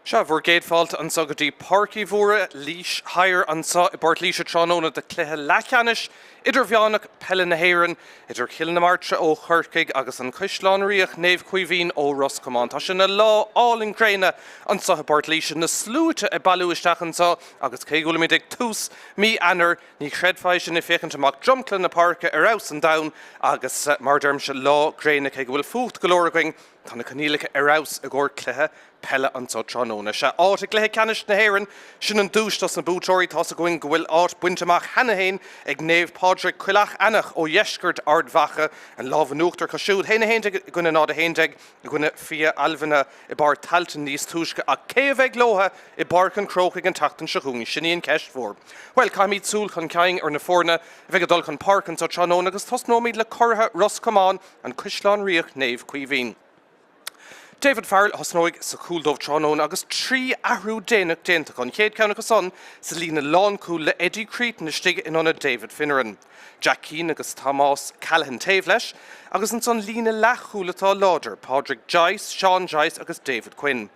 Sea, bhur gcéad fáilte anso go dtí Páirc Uí Mhórdha, Laois Hire anso i bPort Laoise tráthnóna do chluiche leathcheannais idirmheánach peile na hÉireann idir Chill na Martra ó Chorcaigh agus an Caisleán Riabhach Naomh Caoimhín ó Ros Comáin. Tá sé ina lá álainn gréine anso i bPort Laoise, na sluaite ag bailiú isteach anso agus cé go bhfuilimid ag tús mí Eanáir, ní chreidfeá é sin ag féachaint amach dromchla na páirce ar fheabhas an domhain agus mar a deirimse, lá gréine cé go bhfuil fuacht go leor againn. Tá na coinníollacha ar fheabhas i gcomhair cluiche peile anso tráthnóna. Sea, áit i gcluiche ceannais na hÉireann, sin an duais dos na buaiteoirí. Tá's againn go bhfuil áit bainte amach cheana féin ag Naomh Pádraig Coill Eanach ó dheisceart Ard Mhacha, an lámh in uachtar acu siúd, 1-11 i gcoinne 0-11 i gcoinne Fia Ailbhe i bPáirc Tailteann níos túisce. Ach cé a bheidh leotha i bPáirc an Chrócaigh an tseachtain seo chugainn? Sin í an cheist mhór. Bhuel, caithfimid súil chun cinn ar na foirne a bheidh ag dul chun páirce anso tráthnóna agus tosnóimid le curaithe Ros Comáin, An Caisleán Riabhach Naomh Caoimhín. David Farrell a thosnóidh sa chúl dóibh tráthnóna agus 3 athrú déanach déanta acu, an chéad cheann acu san sa líne lánchúil le Eddie Creaton istigh in ionad David Finneran. Jack Keane agus Tomás Callaghan taobh leis agus ansan líne leathchúil atá láidir, Pádraig Joyce, Seán Joyce agus David Quinn.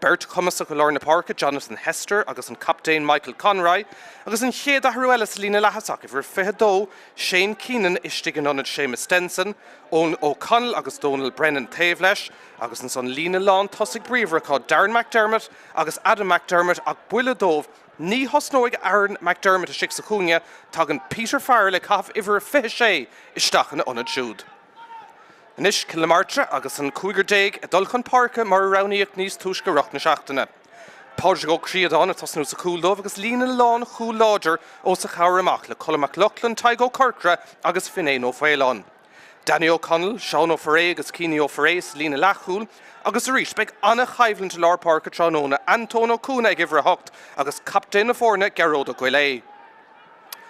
Beirt chumasach i lár na páirce, Jonathan Hester agus an captaen Michael Conroy, agus an chéad athrú eile sa líne leath-thosach, uimhir 22, Shane Keenan istigh in ionad Séamus Stenson, Eoin O'Connell agus Donal Brennan taobh leis, agus ansan líne lán tosaigh bríomhar acu, Darren McDermott agus Adam McDermott ach buille dóibh, ní thosnóidh Aaron McDermott istigh sa chúinne, tagann Peter Farrell ag caitheamh uimhir 26 isteach ina ionad siúd. Anois Cill na Martra agus an cúigear ag dul chun páirce mar a roghnaíodh níos túisce i rith na seachtaine. Pádraig Ó Críodáin ag tosnú sa chúl dóibh agus líne lán chúil láidir os a chomhair amach le Colm Mac Lochlainn, Tadhg Ó Corcora agus Finnéan Ó Faoláin. Danny O'Connell, Seán Ó Foirréidh agus Cianaí Ó Foirréidh sa líne leathchúil agus arís beidh an-choimhlint i lár páirce tráthnóna, Antóin Ó Cuana ag uimhir 8 agus captaen na foirne Gearóid Ó Goill.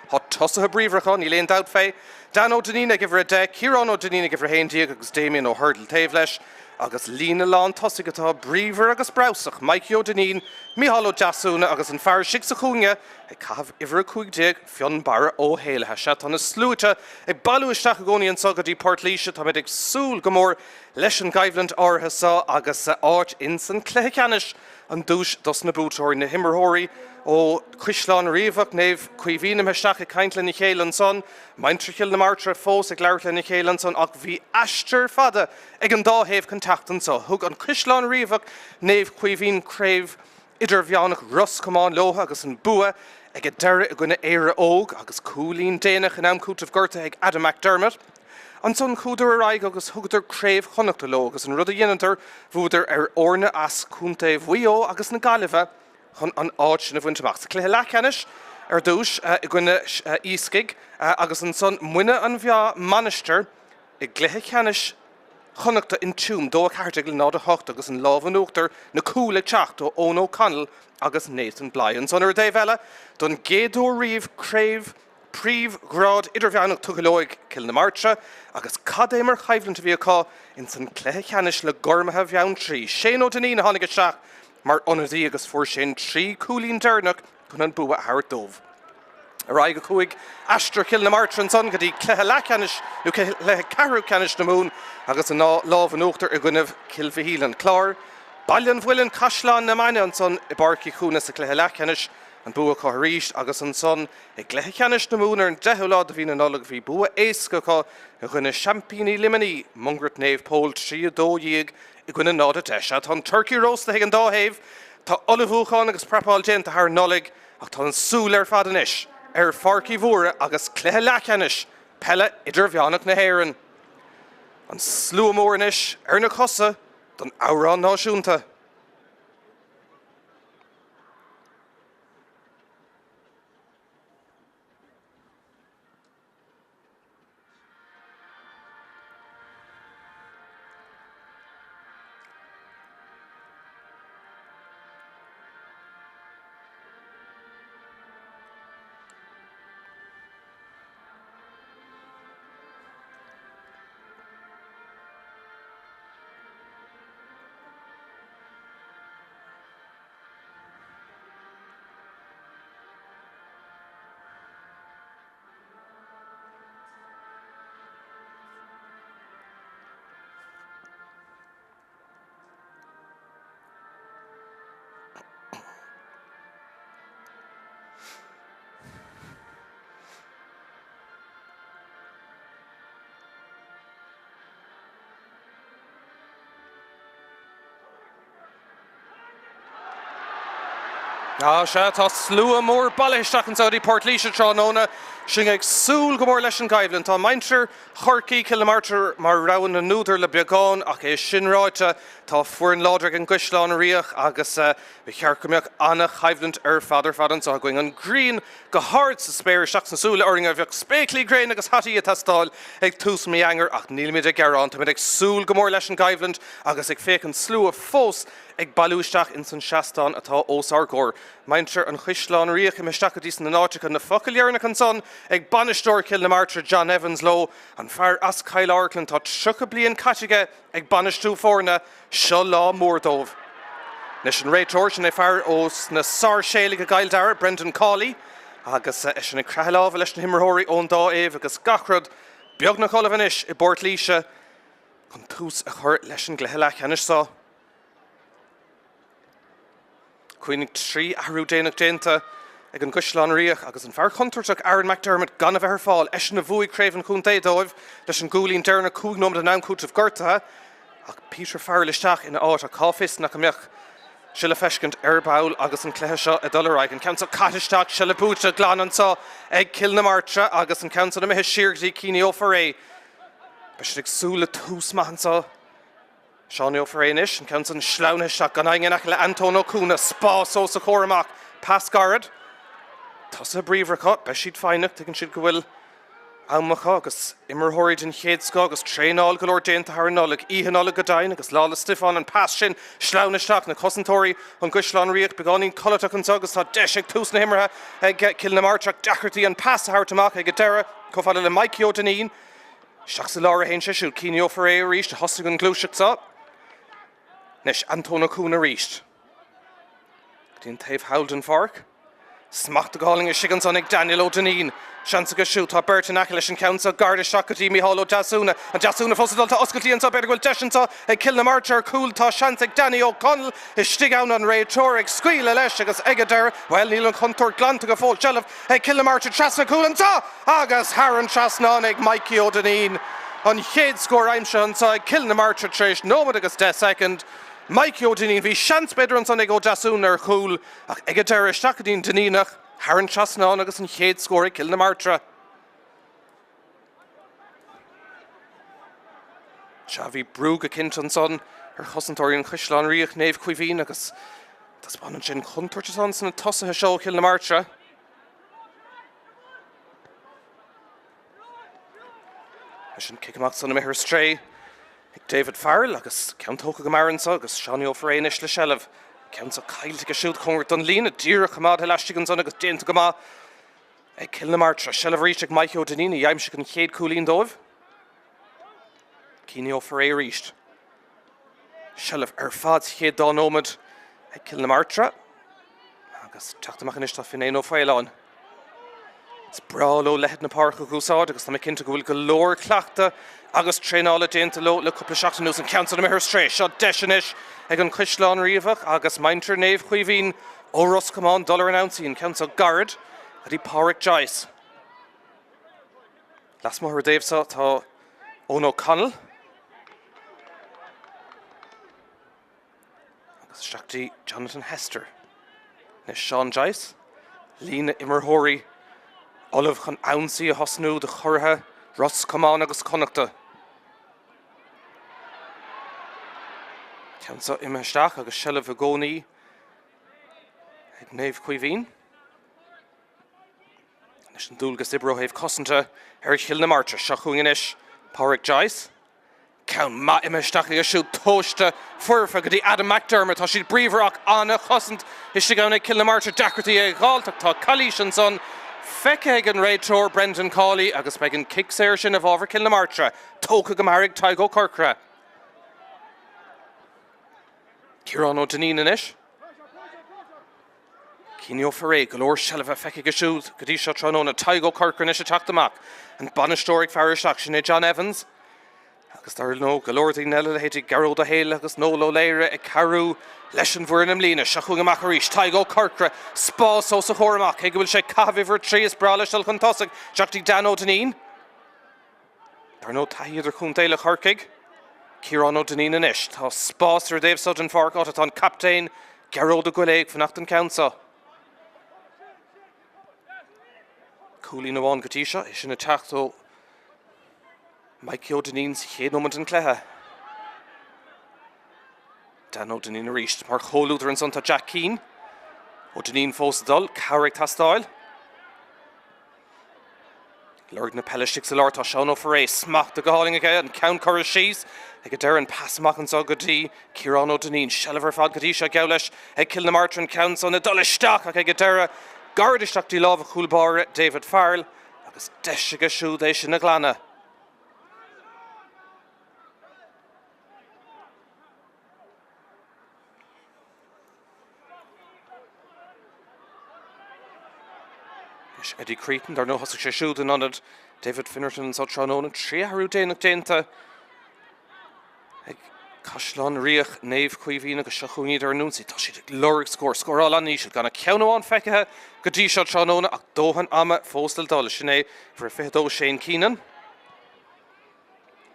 Tá tosaithe bríomhara acu, níl aon dabht fé. Dan Ó Duinnín ag uimhir 10, Ciarán Ó Duinnín ag uimhir 11 agus Damien Ó hUrdail taobh leis. Agus líne lán tosaigh atá bríomhar agus breabhsach, Mikey Ó Duinnín, Micheál Ó Deasúna agus an fear istigh sa chúinne ag caitheamh uimhir 15, Fionnbarra Ó hÉallaithe. Sea, tá na sluaite ag bailiú isteach i gcónaí anso go dtí Port Laoise. Táimid ag súil go mór leis an gcoimhlint áirithe seo agus áit ins an cluiche ceannais an duais dos na buaiteoirí, na himreoirí ó Chaisleán Riabhach, Naomh Caoimhín imithe isteach ag caint lena chéile ansan, muintir Chill na Martra fós ag labhairt lena chéile ansan ach bhí aistear fada ag an dá thaobh chun teacht anso. Thug an Caisleán Riabhach Naomh Caoimhín craobh idirmheánach Ros Comáin leo agus an bua ag an deireadh i gcoinne Éire Óg agus cúilín déanach in am cúitimh gortaithe ag Adam McDermott. Ansan chuadar ar aghaidh agus thugadar Craobh Chonnachta leo agus an rud a dheineadar, bhuadar ar fhoirne as Contae Mhaigh Eo agus na Gaillimhe chun an áit sin a bhaint amach. Sa chluiche leathcheannais ar dtús i gcoinne Iascaigh agus ansan Muine an Mheá Mainistir i gcluiche ceannais Chonnachta in Tuaim, 2 14 le 0 8 agus an lámh in uachtar, na cúil ag teacht ó Eoin O'Connell agus Nathan Bly. Ansan ar an dtaobh eile, don gcéad uair riamh craobh Príomhghrád Idirmheánach tugtha leo ag Cill na Martra agus cad é mar choimhlint a bhí acu ins an cluiche ceannais le Gormaithe Bheanntraí. Shane Ó Duinnín a tháinig isteach mar ionadaí agus fuair sé an 3 cúilín deireanach chun an bua a thabhairt dóibh. Ar aghaidh a chuaigh aistear Chill na Martra ansan go dtí cluiche leathcheannais nó cluiche ceathrú ceannais na Mumhan agus an lámh in uachtar i gcoinnibh Cill Mhichíl an Chláir. Baile an Mhuilinn, Caisleán na Mainge ansan i bPáirc Uí Chuana sa chluiche leathcheannais. An bua acu arís agus ansan i gcluiche ceannais na Mumhan ar an 10ú lá de mhí na Nollag bhí bua éasca acu i gcoinne seaimpíní Luimnigh, Mungairt Naomh Pól 3 12 i gcoinne 0 10. Sea, tá an turcaí rósta ag an dá thaobh, tá ullmhúchán agus prapáil déanta thar an Nollaig ach tá an súil ar fad anois ar Pháirc Uí Mhórdha agus cluiche leathcheannais peile idirmheánach na hÉireann. An slua mór anois ar na cosa don amhrán náisiúnta. Á sea, tá slua mór bailithe isteach anseo i bPort Laoise tráthnóna. Sinn ag súil go mór leis an gcoimhlint. Tá muintir Chorcaí, Cill na Martra mar rogha na n-údar le beagán ach é sin ráite, tá foireann láidir ag an gCaisleán Riach agus ba cheart go mbeadh an-choimhlint ar fad ar fad anseo againn. An ghrian go hard sa spéir isteach sna súile orainn. Bheadh spéaclaí gréine agus hataí ag teastáil ag tús mí Eanáir ach nílimid ag gearán. Táimid ag súil go mór leis an gcoimhlint agus ag féachaint slua fós ag bailiú isteach ins an seastán atá os ár gcomhair. Muintir an Chaisleáin Riach imithe isteach go dtí sna n-áiteacha na focail dheireanacha ansan ag bainisteoir Chill na Martra John Evans leo, an fear as Cill Orglan. Tá 30 bliain caite aige ag bainistiú foirne. Seo lá mór dóibh. Anois an réiteoir, sin é fear ó sna Sáirséalaigh i gCill Dara, Brendan Cawley, agus eisean ag croitheadh lámha leis na himreoirí ón dá thaobh agus gach rud beagnach ullamh anois i bPort Laoise chun tús a chur leis an gcluiche leathcheannais seo. Cuimhnigh, 3 athrú déanach déanta ag an gCaisleán Riach agus an fear contúirteach Aaron McDermott gan a bheith ar fáil, eisean a bhuaigh craobh an chontae dóibh leis an gcúilín deireanach 5 nóiméad in am cúitimh gortaithe ach Peter Farrell isteach ina áit ach cá bhfios nach mbeadh sé le feiscint ar ball agus an cluiche seo ag dul ar aghaidh. An ceann seo caite isteach, seilbh buaite glan anseo ag Cill na Martra agus an ceann san imithe siar go dtí Cian Ó Fearraigh. Beidh siad ag súil le tús maith anseo. Seánie Ó Fearraigh anois, an ceann san sleamhnaithe isteach gan éinne in aice le Antóin Ó Cuana, spás os a chomhair amach, pas gairid. Tosaithe bríomhara acu, beidh siad foighneach, tuigeann siad go bhfuil am acu agus imreoirí den chéad scoth agus traenáil go leor déanta thar an Nollaig, Oíche Nollag go deimhin agus Lá 'le Stiofáin, an pas sin sleamhnaithe isteach, na cosantóirí ón gCaisleán Riach beagáinín codlatach anseo agus tá deis ag tús na himeartha ag Cill na Martra ach deacrachtaí an pas a thabhairt amach ag an deireadh chomh fada le Mikey Ó Duinnín. Isteach sa lár a théann sé siúd. Cian Ó Fearraigh arís a thosaigh an ghluaiseacht seo. Anois Antóin Ó Cuana arís. Go dtí an taobh thall den pháirc. Smacht go hálainn istigh ansan ag Daniel Ó Duinnín. Seans aige siúd. Tá beirt in aice leis an ceann seo. Gairid isteach go dtí Micheál Ó Deasúna. An Deasúna fós ag dul. Tá oscailtí anseo. B'fhéidir go bhfuil deis anseo ag Cill na Martra ar chúl. Tá seans ag Danny Ó Conaill istigh ann. An réiteoir ag scaoileadh leis agus ag an deireadh, bhuel, níl an chontúirt glanta go fóill. Seilbh ag Cill na Martra trasna cúl anseo! Agus thar an trasnán ag Mikey Ó Duinnín. An chéad scór aimsithe anseo ag Cill na Martra tar éis nóiméad agus 10 soicind. Mikey Ó Duinnín, bhí seans b'fhéidir ansan ag Ó Deasúna ar chúl ach ag an deireadh isteach go dtí an Duinníneach, thar an trasnán agus an chéad scór ag Cill na Martra. Sea, bhí brú go cinnte ansan ar chosantóirí an Chaisleáin Riach, Naomh Caoimhín agus taispeánann sé an chontúirt atá ins na tosaithe seo ó Chill na Martra. Leis an cic amach san imithe ar strae ag David Farrell agus ceann tógtha go mear anso agus Seánie Ó Fearraigh anois le seilbh. Ceann so caillte aige siúd cóngarach don líne, díreach coimeádtha laistigh ansan agus déanta go maith ag Cill na Martra. Seilbh arís ag Mikey Ó Duinnín a d'aimsigh an chéad cúilín dóibh. Cian Ó Fearraigh arís. Seilbh ar fad sa chéad dá nóiméad ag Cill na Martra. Agus teacht amach anois tá Fionnén Ó Faoláin. Is breá leo leithead na páirce a úsáid agus tá mé cinnte go bhfuil go leor cleachta agus traenála déanta leo le cúpla seachtain anuas. An ceann san imithe ar strae. Seo deis anois ag an Chaisleán Riabhach agus muintir Naomh Caoimhín ó Ros Comáin dul ar an ionsaí. An ceann seo gairid go dtí Pádraic Joyce. Lasmuigh ar an dtaobh seo tá Eoin O'Connell. Agus isteach go dtí Jonathan Hester. Anois Seán Joyce. Líne imreoirí ullamh chun ionsaí a thosnú do churaithe Ros Comáin agus Connachta. Ceann seo imithe isteach agus seilbh i gcónaí ag Naomh Caoimhín. Anois an dualgas oibre ó thaobh cosanta ar Chill na Martra. Seo chugainn anois Pádraic Joyce. Ceann maith imithe isteach aige siúd tomhaiste foirfe go dtí Adam McDermott. Tá siad bríomhar ach an-chosaint istigh ann ag Cill na Martra. Deacrachtaí ag Galltacht. Tá calaois ansan feicthe ag an réiteoir Brendan Cawley agus beidh an cic saor sin i bhfabhar Chill na Martra tógtha go mear ag Tadhg Ó Corcora. Ciarán Ó Duinnín anois. Cian Ó Fearraigh, go leor seilbhe feicthe aige siúd go dtí seo tráthnóna. Tadhg Ó Corcora anois ag teacht amach. An bainisteoir ag faire isteach, sin é John Evans. Agus dar ndóigh, go leor daoine eile, leithéidí Gearóid Ó Héalaí agus Noel Ó Laoire ag cabhrú leis an bhfoireann i mbliana. Seo chugainn amach arís, Tadhg Ó Corcora, spás os a chomhair amach. Cé go bhfuil sé ag caitheamh uimhir 3, is breá leis dul chun tosaigh. Isteach go dtí Dan Ó Duinnín. Dar ndóigh, taithí idirchontae le Corcaigh. Ciarán Ó Duinnín anois. Tá spás ar an dtaobh seo den pháirc, áit atá an captaen, Gearóid Ó Goill ag fanacht don cheann seo. Cúilín amháin go dtí seo, é sin ag teacht ó Mikey Ó Duinnín sa chéad nóiméad den chluiche. Dan Ó Duinnín arís mar chomhluadar ansan tá Jack Keane. Ó Duinnín fós ag dul, cabhair ag teastáil. Lorg na peile istigh sa lár tá Seán Ó Foirréidh smachtaithe go hálainn aige, an ceann curtha síos ag an deireadh, an pas amach anseo go dtí Ciarán Ó Duinnín. Seilbh ar fad go dtí seo, geall leis, ag Cill na Martra, an ceann san ag dul isteach ach ag an deireadh gairid isteach dtí lámh an chúl báire, David Farrell, agus deis aige siúd é sin a ghlanadh. Anois Eddie Creaton, dar ndóigh thosaigh sé siúd in ionad David Finnerty anseo tráthnóna. 3 athrú déanach déanta ag Caisleán Ríogh Naomh Caoimhín agus seo chugainn iad ar an ionsaí. Tá siad ag lorg scór, scóráil an-íseal, gan ach ceann amháin feicthe go dtí seo tráthnóna ach dóthain ama fós le dul. Sin é uimhir 22 Shane Keenan.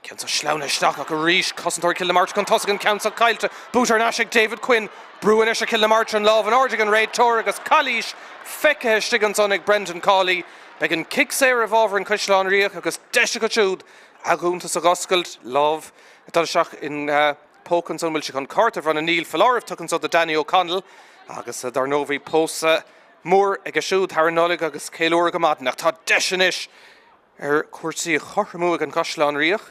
Ceann seo sleamhnaithe isteach ach arís cosantóir Chill na Martra chun tosaigh an ceann seo caillte. Buaite thar n-ais ag David Quinn. Brú anois ar Chill na Martra an lámh in airde ag an réiteoir agus calaois feicthe istigh ansan ag Brendan Cawley. Beidh an cic saor i bhfabhar an Chaisleáin Ríogh agus deis acu siúd a gcuntas a dh'oscailt. Lámh ag dul isteach in póca ansan. Bhfuil sé chun cárta a bhronnadh? Níl. Foláireamh tugtha anso do Danny O'Connell agus dar ndóigh bhí pósadh mór aige siúd thar an Nollaig agus ceiliúradh go maidin ach tá deis anois ar chúrsaí a chothromú ag an gCaisleán Ríogh.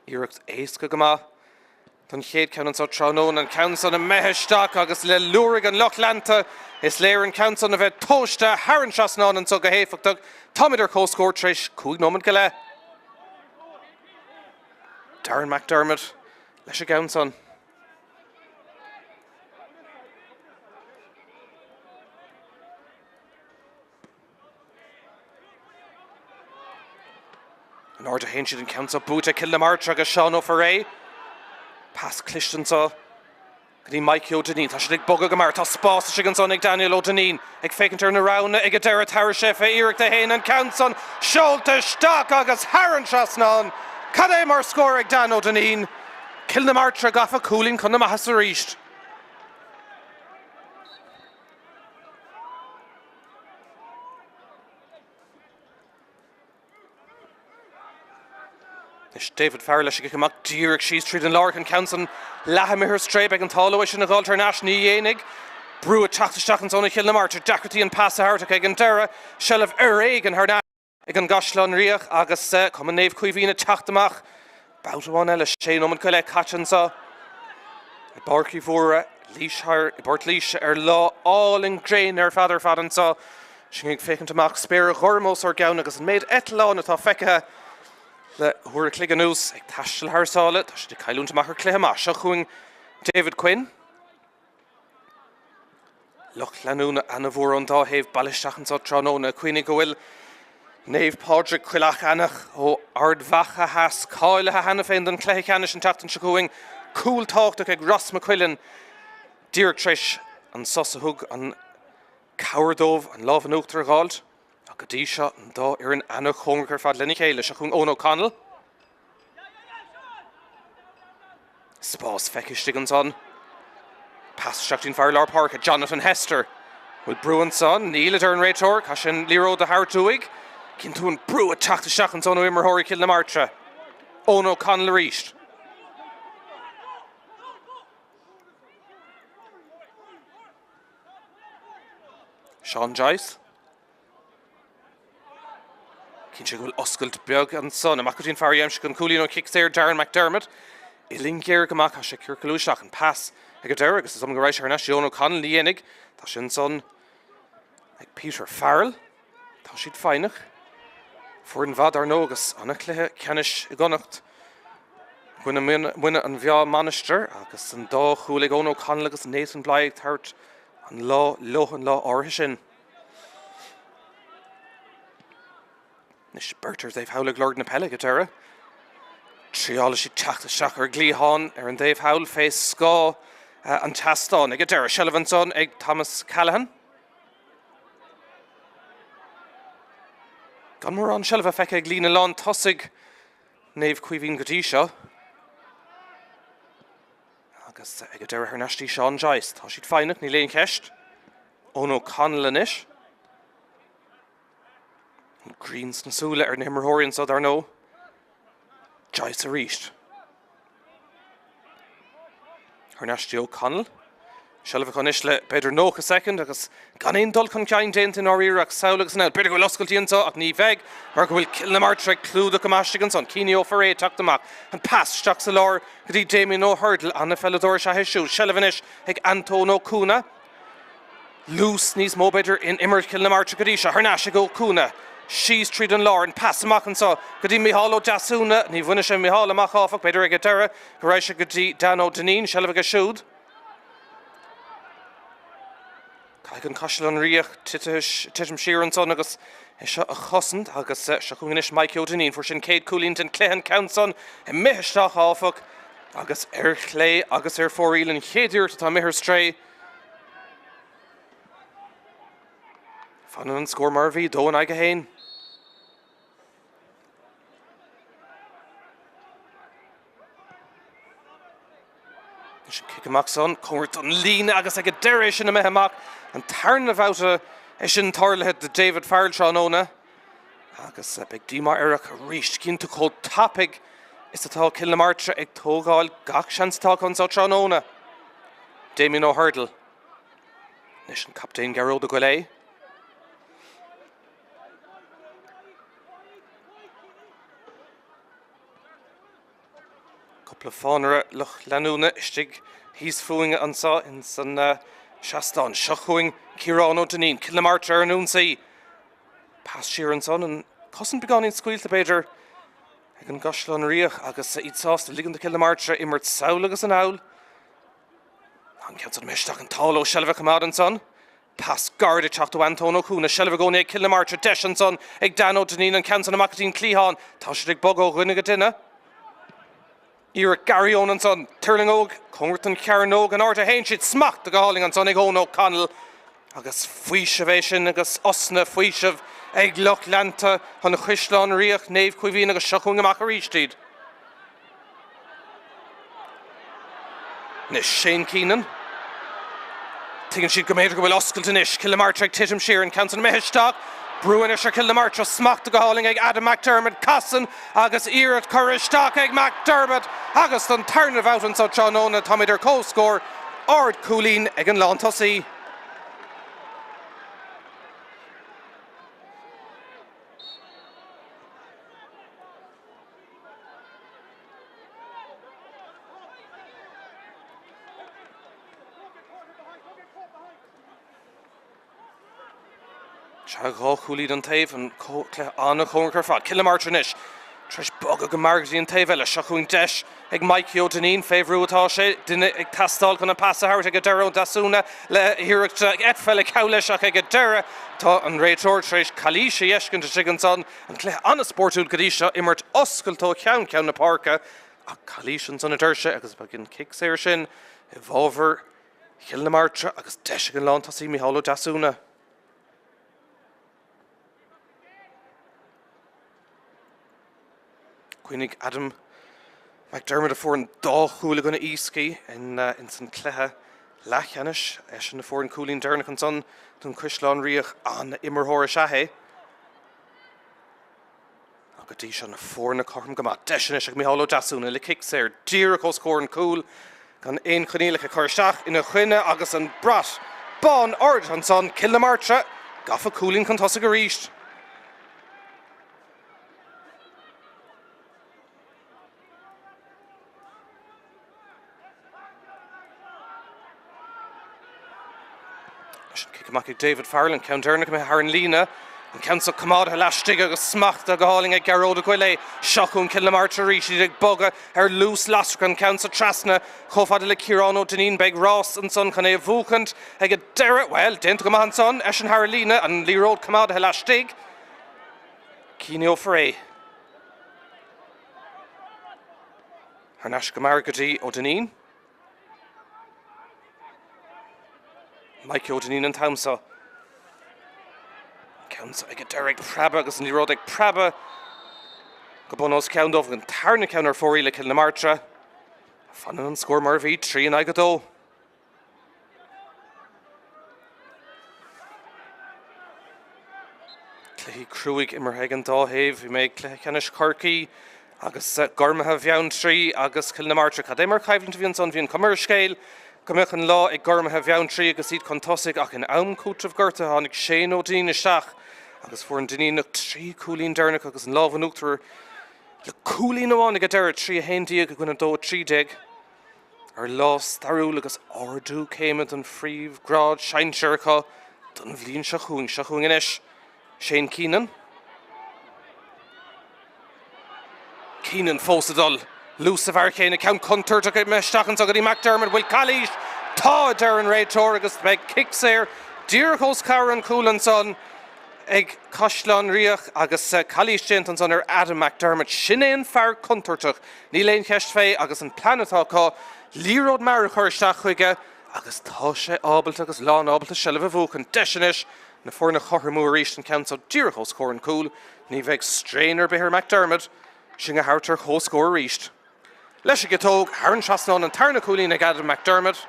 Iarracht éasca go maith don chéad ceann anseo tráthnóna, an ceann san imithe isteach agus le liúraigh an lucht leanta is léir an ceann san a bheith tomhaiste thar an trasnán anseo go héifeachtach. Táimid ar comhscór tar éis 5 nóiméad go leith. Darren McDermott leis an gceann san. In airde a théann siad an ceann seo buaite ag Cill na Martra agus Seán Ó Foirréidh. Pas cliste anseo go dtí Mikey Ó Duinnín. Tá siad ag bogadh go mear. Tá spás istigh ansan ag Daniel Ó Duinnín. Ag féachaint ar na roghanna ag an deireadh tabharfaidh sé fé iarracht é féin an ceann san seolta isteach agus thar an trasnán. Cad é mar scór ag Dan Ó Duinnín. Cill na Martra gafa cúilín chun na maitheasa arís. Anois David Farrell leis an gcic amach díreach síos tríd an lár an ceann san leath imithe ar strae. Beidh an t-ádh leo é sin a dh'fháilt thar n-ais. Ní dhéanfaidh. Brú ag teacht isteach ansan ó Chill na Martra. Deacrachtaí an pas a thabhairt ach ag an deireadh, seilbh ar éigean thar n-ais. ag an gCaisleán Ríogh agus Cumann Naomh Caoimhín ag teacht amach babhta amháin eile. Sé nóiméad go leith caite anseo i bPáirc Uí Mhórdha, Laois Thoir i bPort Laoise ar lá álainn gréine ar fad ar fad anseo. Sinn ag féachaint amach, spéir ghorm os ár gcionn agus an méid eitleán atá feicthe le huair a chloig anuas ag taisteal thar sáile. Tá siad ag cailliúint amach ar chluiche maith. Seo chugainn David Quinn. Lucht leanúna ana-mhór ón dá thaobh bailithe isteach anseo tráthnóna. Cuimhnigh go bhfuil Naomh Pádraig Coill Eanach ó Ard Mhacha Theas cáilithe cheana féin don chluiche ceannais an tseachtain seo chugainn. Cúl tábhachtach ag Ross McQuillan díreach tar éis an sos a thug an cabhair dóibh an lámh in uachtar a dh'fháilt. Ach go dtí seo an dá fhoireann ana-chóngarach ar fad lena chéile. Seo chugainn Eoin O'Connell. Spás feicthe istigh ansan. Pas isteach dtí'n fear lár páirce, Jonathan Hester. Bhfuil brú ansan? Níl, a deir an réiteoir. Caithfidh sé an liathróid a thabhairt uaidh. Cíonn tú an brú ag teacht isteach ansan ó imreoirí Chill na Martra. Eoin O'Connell arís. Sean Joyce. Cinnte go bhfuil oscailt beag ansan. Amach go dtí an fear a d'aimsigh an cúilín ón chic saor, Darren McDermott. Uillinn ghéar go maith, caithfidh sé ciorcalú isteach an pas ag an deireadh agus is dóigh go raibh sé thar n-ais Eoin O'Connell, ní dhéanfaidh. Tá sé ansan ag Peter Farrell. Tá siad foighneach. Foireann mhaith dar ndóigh agus ana-chluiche ceannais i gConnacht. I gcoinne Muine an Mheá Mainistir agus an dá chúl ag Eoin O'Connell agus Nathan Bly ag tabhairt an lá leo an lá áirithe sin. Anois beirt ar an dtaobh thall ag lorg na peile ag an deireadh. Triálfaidh siad teacht isteach ar an gcliathán ar an dtaobh thall fé scáth an tseastáin ag an deireadh. Seilbh ansan ag Thomas Callaghan. Gan mórán seilbhe feicthe ag líne lán tosaigh Naomh Caoimhín go dtí seo. Agus ag an deireadh thar n-ais dtí Sean Joyce. Tá siad foighneach, níl aon cheist. Eoin O'Connell anois. Grian sna súile ar na himreoirí anseo dar ndóigh. Joyce arís. Thar n-ais dtí O'Connell. Seilbh acu anois le b'fhéidir 90 soicind agus gan aon dul chun cinn déanta i ndáiríre ach sall agus anall. B'fhéidir go bhfuil oscailtí anseo ach ní bheidh mar go bhfuil Cill na Martra ag clúdach go maith istigh ansan. Ciní Ó Fearraigh ag teacht amach. An pas isteach sa lár go dtí Damien Ó hUrdail. An-pheileadóir is ea é siúd. Seilbh anois ag Antóin Ó Cuana. Luas níos mó b'fhéidir in imirt Chill na Martra go dtí seo. Thar n-ais ag Ó Cuana. Síos tríd an lár. An pas amach anseo go dtí Micheál Ó Deasúna. Ní bhainfidh sé Micheál amach áfach. B'fhéidir ag an deireadh go raibh sé go dtí Dan Ó Duinnín. Seilbh aige siúd. Caithfidh an Caisleán Riach titim siar ansan agus é seo a chosaint agus seo chugainn anois Mikey Ó Duinnín. Fuair sé an chéad chúilín den chluiche an ceann san imithe isteach áfach agus ar chlé agus ar fóraoil an chéad iarracht atá imithe ar strae. Fanann an scór mar a bhí, 2 in aghaidh 1. Anois an cic amach san, cóngarach don líne agus ag an deireadh é sin imithe amach. An tarna bhabhta é sin tarlaithe do David Farrell tráthnóna. Agus beidh díomá air ach arís, cinnte chomh tapaidh is atá Cill na Martra ag tógáil gach seans atá acu anseo tráthnóna. Damien O'Hurdle. Anois an captaen Gearóid Ó Goill. Cúpla fánaire lucht leanúna istigh thíos fúinn anseo ins an seastán. Seo chugainn Ciarán Ó Duinnín, Cill na Martra ar an ionsaí. Pas siar ansan, an cosaint beagáinín scaoilte b'fhéidir ag an gCaisleán Riach agus iad sásta ligean do Chill na Martra imirt sall agus anall. An ceann san imithe isteach an t-ádh leo seilbh a choimeád ansan. Pas gairid ag teacht ó Antóin Ó Cuana, seilbh i gcónaí ag Cill na Martra, deis ansan ag Dan Ó Duinnín, an ceann san amach go dtí an cliathán. Tá siad ag bogadh ó dhuine go duine. Iarracht Gary Eoin ansan, tuirlingeoidh cóngarach don chearnóg, an áit a théann siad, smachtaithe go hálainn ansan ag Eoin O'Connell agus faoiseamh é sin agus osna faoisimh ag lucht leanta an Chaisleáin Riach, Naomh Caoimhín agus seo chugainn amach arís iad. Anois Shane Keenan. Tuigeann siad go mb'fhéidir go bhfuil oscailt anois. Cill na Martra ag titim siar, an ceann san imithe isteach. Brú anois ar Chill na Martra, smachtaithe go hálainn ag Adam McDermott. Casann agus iarracht curtha isteach ag McDermott agus don tarna bhabhta anseo tráthnóna táimid ar comhscór, ard chúilín ag an lántosaí. Sea, 2 chúilín an taobh, an cluiche an-chóngarach ar fad. Cill na Martra anois tar éis bogadh go mear go dtí an taobh eile. Seo chugainn deis ag Mikey Ó Duinnín, fé bhrú atá sé, duine ag teastáil chun an pas a thabhairt ag an deireadh Ó Deasúna le hiarracht eitpheile ceal leis ach ag an deireadh tá an réiteoir tar éis calaois a fheiscint istigh ansan. An cluiche an-spórtúil go dtí seo, imirt oscailte ó cheann ceann na páirce ach calaois ansan a deir sé agus beidh an cic saor sin i bhfabhar Chill na Martra agus deis ag an lántosaí Micheál Ó Deasúna. Cuimhnigh Adam McDermott a fuair an dá chúl i gcoinne Easkey ins an cluiche leathcheannais, eisean a fuair an cúilín deireanach ansan don Chaisleán Riach. An-imreoir is ea é. Ach go dtí seo na foirne cothrom go maith. Deis anois ag Micheál Ó Deasúna le cic saor díreach os comhair an chúil gan aon choinníollacha cur isteach ina choinne agus an brat bán ardaithe ansan. Cill na Martra gafa cúilín chun tosaigh arís. Leis an cic amach ag David Farrell, an ceann deireanach imithe thar an líne. An ceann seo coimeádaithe laistigh agus smachtaithe go hálainn ag Gearóid Ó Goill. Seo chugainn Cill na Martra arís, iad ag bogadh ar luas lasrach an ceann seo trasna chomh fada le Ciarán Ó Duinnín. Beidh rás ansan chun é a bhuachaint ag an deireadh. Bhuel, déanta go maith ansan, eisean thar an líne, an liathróid coimeádaithe laistigh. Coinneofar é. Thar n-ais go mear go dtí Ó Duinnín. Mikey Ó Duinnín an t-am seo. An ceann seo ag an deireadh ag preabadh agus an liathróid ag preabadh go bun os cionn dóibh. An tarna ceann ar fóraoil ag Cill na Martra. Fanann an scór mar a bhí, 3 in aghaidh 2. Cluichí. cruaidh imeartha ag an dá thaobh. Bhí mé ag cluiche ceannais Chorcaí agus Gormaithe Bheanntraí agus Cill na Martra. Cad é mar choimhlint a bhí ansan? Bhí an chuma ar an scéal go mbeadh an lá ag Gormaithe Bheanntraí agus iad chun tosaigh ach in am cúitimh gortaithe tháinig Shane Ó Duinnín isteach agus fuair an Duinníneach 3 cúilín deireanach agus an lámh in uachtar le cúilín amháin ag an deireadh, 3 11 i gcoinne 2 13. Ar lá stairiúil agus ardú céime don phríomhghrád sinsir acu don bhliain seo chugainn. Seo chugainn anois Shane Keenan. Keenan fós ag dul. Luas sa bhfear chéanna, ceann contúirteach imithe isteach anseo go dtí McDermott. Bhfuil calaois? Tá, a deir an réiteoir agus beidh cic saor díreach os comhair an chúil ansan. ag Caisleán Riach agus calaois déanta ansan ar Adam McDermott. Sin é an fear contúirteach, níl aon cheist fé agus an plean atá acu, liathróid mear a chur isteach chuige agus tá sé ábalta agus lán ábalta seilbh a bhuachan. Deis anois na foirne a chothromú arís an ceann so díreach os comhair an cúil. Ní bheidh strain ar bith ar McDermott sinn a thabhairt ar comhscór arís. Leis an gciotóg thar an trasnán an tarna cúilín ag Adam McDermott.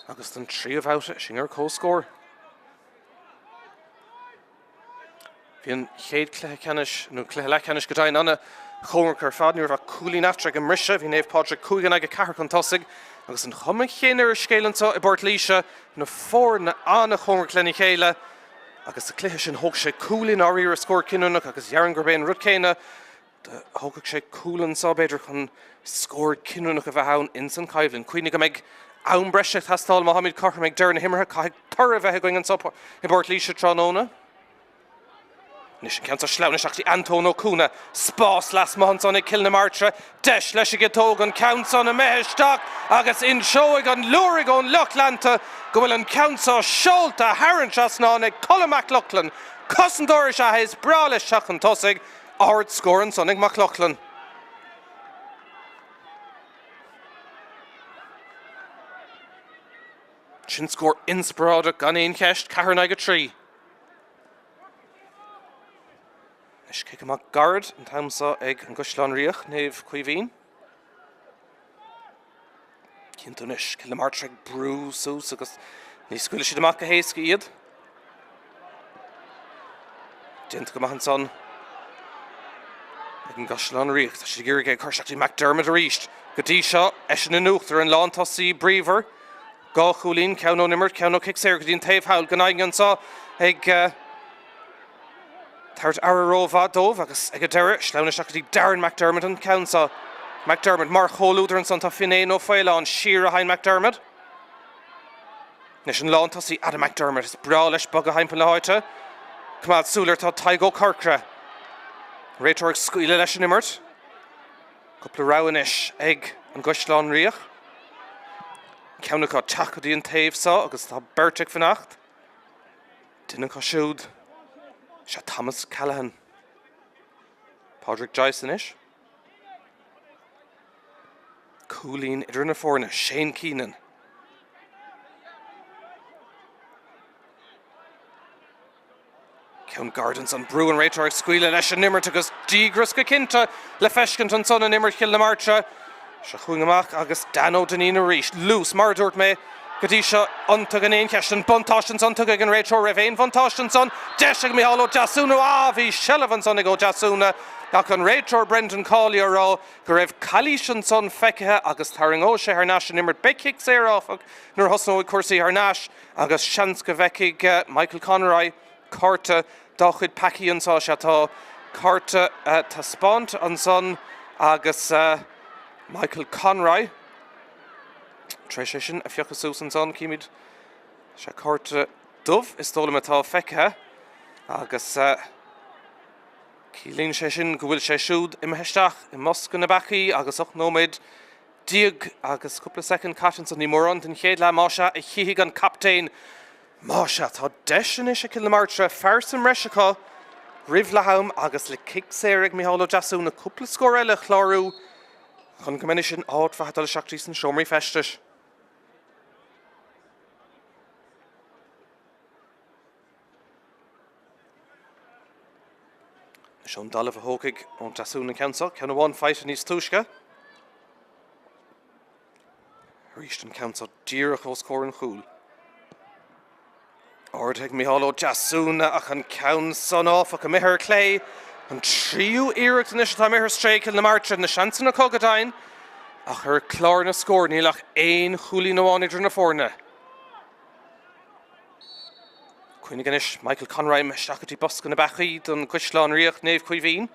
Agus don tríú babhta, sinn ar comhscór. Bhí an chéad cluiche ceannais, nó cluiche leathcheannais go deimhin, an-chóngarach ar fad. Ní raibh ach cúilín eatarthu ag an mbriseadh. Bhí Naomh Pádraig 5 in aghaidh 4 chun tosaigh agus an chuma chéanna ar an scéal anseo i bPort Laoise, na foirne an-chóngarach lena chéile agus sa chluiche sin thóg sé cúl i ndáiríre scór cinniúnach agus déarfainn gurb é an rud céanna Thógfadh sé cúl anseo, b'fhéidir, chun scór cinniúnach a bheith ann ins an choimhlint. Cuimhnigh go mbeidh am breise ag teastáil má táimid cothrom ag deireadh na himeartha. Caithfidh toradh a bheith againn anseo i bPort Laoise tráthnóna. Anois an ceann seo sleamhnaithe isteach go dtí Antóin Ó Cuana. Spás lasmuigh ansan ag Cill na Martra. Deis leis an gciotóg an ceann san imithe isteach agus inseoidh an liúraigh ón lucht leanta go bhfuil an ceann seo seolta thar an trasnán ag Colm Mac Lochlainn. Cosantóir is ea é, is breá leis teacht chun tosaigh. Ard scór ansan ag Mac Lochlainn. Sin scór inspioráideach gan aon cheist, 4 in aghaidh 3. Anois cic amach gairid an t-am seo ag an gCaisleán Riach, Naomh Caoimhín. Cinnte anois, Cill na Martra ag brú suas agus ní scaoilfidh siad amach go héasca iad. Déanta go maith ansan ag an gCaisleán Riach. Tá siad ag iarraidh é a chur isteach go dtí McDermott arís. Go dtí seo, eisean in uachtar, an lántosaí bríomhar. 2 chúilín, ceann ón imirt, ceann ó chic saor go dtí an taobh thall go n-aghaidh anseo ag tabhairt aire rómhaith dóibh agus ag an deireadh, sleamhnaithe isteach go dtí Darren McDermott an ceann seo. McDermott mar chomhluadar ansan tá Fionnén Ó Faoláin, siar a théann McDermott. Anois an lántosaí Adam McDermott, is breá leis bogadh thimpeall na háite. Coimeád súil air tá Tadhg Ó Corcra. Réiteoir ag scaoileadh leis an imirt. Cúpla rogha anois ag an gCaisleán Riach. Ceann acu teacht go dtí an taobh seo agus tá beirt ag fanacht. Duine acu siúd, is ea Thomas Callaghan. Pádraig Joyce anois. Cúilín idir na foirne, Shane Keenan. Ceann gairid ansan, brú an réiteoir ag scaoileadh leis an imirt agus díograis go cinnte le feiscint ansan in imirt Chill na Martra. Seo chugainn amach agus Dan Ó Duinnín arís. Luas, mar a dúirt mé go dtí seo, iontu gan aon cheist. An buntáiste ansan tugtha ag an réiteoir raibh aon bhuntáiste ansan. Deis ag Micheál Ó Deasúna. Ah, bhí seilbh ansan ag Ó Deasúna ach an réiteoir Brendan Cawley á rá go raibh calaois ansan feicthe agus tarraingeoidh sé thar n-ais an imirt. Beidh cic saor, áfach, nuair a thosnóidh cúrsaí thar n-ais agus seans go bhfeicfidh Michael Conroy cárta dá chuid peacaí anso. Sea, tá cárta taispeánta ansan agus Michael Conroy tar éis é sin a phiocadh suas ansan. Címid, sea, cárta dubh is dóigh liom atá feicthe agus ciallaíonn sé sin go bhfuil sé siúd imithe isteach i mbosca na bpeacaí agus 18 nóiméad agus cúpla soicind caite ansan. Ní mórán den chéad leath, más ea, a chífidh an captaen Más ea, tá deis anois ag Cill na Martra, fear sa mbreis acu roimh leath-am agus le cic saor ag Micheál Ó Deasúna, cúpla scór eile a chlárú chun go mbeimis in áit mhaith ag dul isteach dtí sna seomraí feistis. Anois ón dtalamh a thógfaidh Ó Deasúna an ceann seo, ceann amháin faighte níos túisce. Arís an ceann seo díreach os comhair an chúil. Ardaithe ag Micheál Ó Deasúna ach an ceann san áfach imithe ar clé. An tríú iarracht anois atá imithe ar strae ag Cill na Martra. Na seansanna acu go deimhin ach ar chlár na scór níl ach aon chúilín amháin idir na foirne. Cuimhnigh anois, Michael Conroy isteach go dtí bosca na bpeacaí don gCaisleán Ríocht Naomh Caoimhín.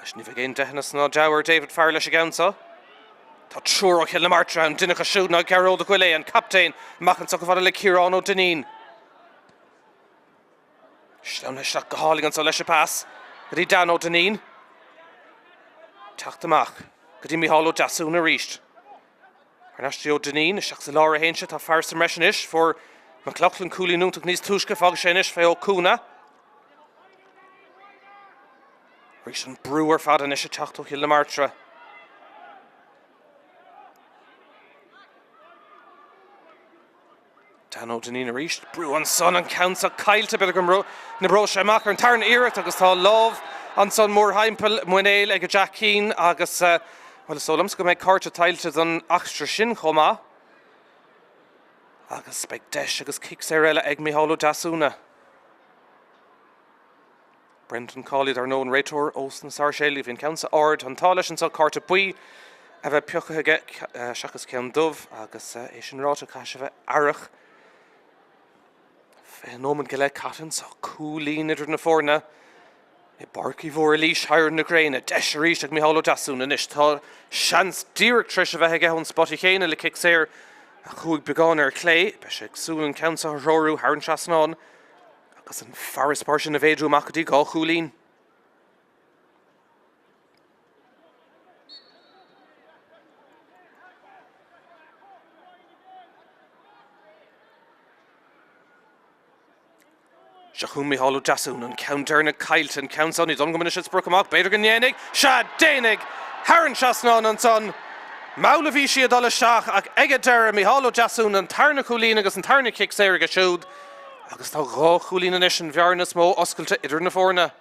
Anois ní bheidh aon deitheanas ná deabhadh ar David Farrell leis an gceann seo. Tá triúr ó Chill na Martra ann, duine acu siúd ná Gearóid Ó Goill, an captaen, amach anseo chomh fada le Ciarán Ó Duinnín. Sleamhnaithe isteach go hálainn anseo leis an pas go dtí Dan Ó Duinnín. Teacht amach go dtí Micheál Ó Deasúna arís. Thar n-ais dtí Ó Duinnín, isteach sa lár a théann sé, tá fear sa mbreis anois, fuair McLaughlin cúilín iontach níos túisce, fágfaidh sé anois fé Ó Cuana. Arís an brú ar fad anois ag teacht ó Chill na Martra. Dan Ó Duinnín arís, brú ansan, an ceann seo caillte, b'fhéidir go n-oibreoidh sé amach ar an tarna iarracht agus tá lámh ansan mórthimpeall muinéil ag Jack Keane agus, bhuel, is dóigh liomsa go mbeidh cárta tuillte don eachtra sin chomh maith. Agus beidh deis agus cic saor eile ag Micheál Ó Deasúna. Brendan Cawley, dar ndóigh, an réiteoir ós na Sáirséalaigh. Bhí an ceann seo ard. An t-ádh leis anseo cárta buí a bheith pioctha aige seachas ceann dubh agus é sin ráite caithfidh sé a bheith aireach. 20 nóiméad go leith caite anseo, cúilín idir na foirne i bPáirc Uí Mhuirlís thar na gréine. Deis arís ag Micheál Ó Deasúna anois. Tá seans díreach tar éis a bheith aige ón spota chéanna le cic saor a chuaigh beagán ar clé. Beidh sé ag súil an ceann seo a threorú thar an trasnán. Agus an farasbarr sin a mhéadú amach go dtí 2 chúilín. Seo chugainn Micheál Ó Deasúna, an ceann deireanach caillte, an ceann seo, ní dóigh liom go mbainfidh sé sprioc amach, b'fhéidir go ndéanfaidh, sea, déanfaidh! Thar an trasnán ansan. Mall a bhí sí ag dul isteach ach ag an deireadh, Micheál Ó Deasúna, an tarna cúilín agus an tarna cic saor aige siúd. Agus tá 2 chúilín anois, an bhearna is mó oscailte idir na foirne.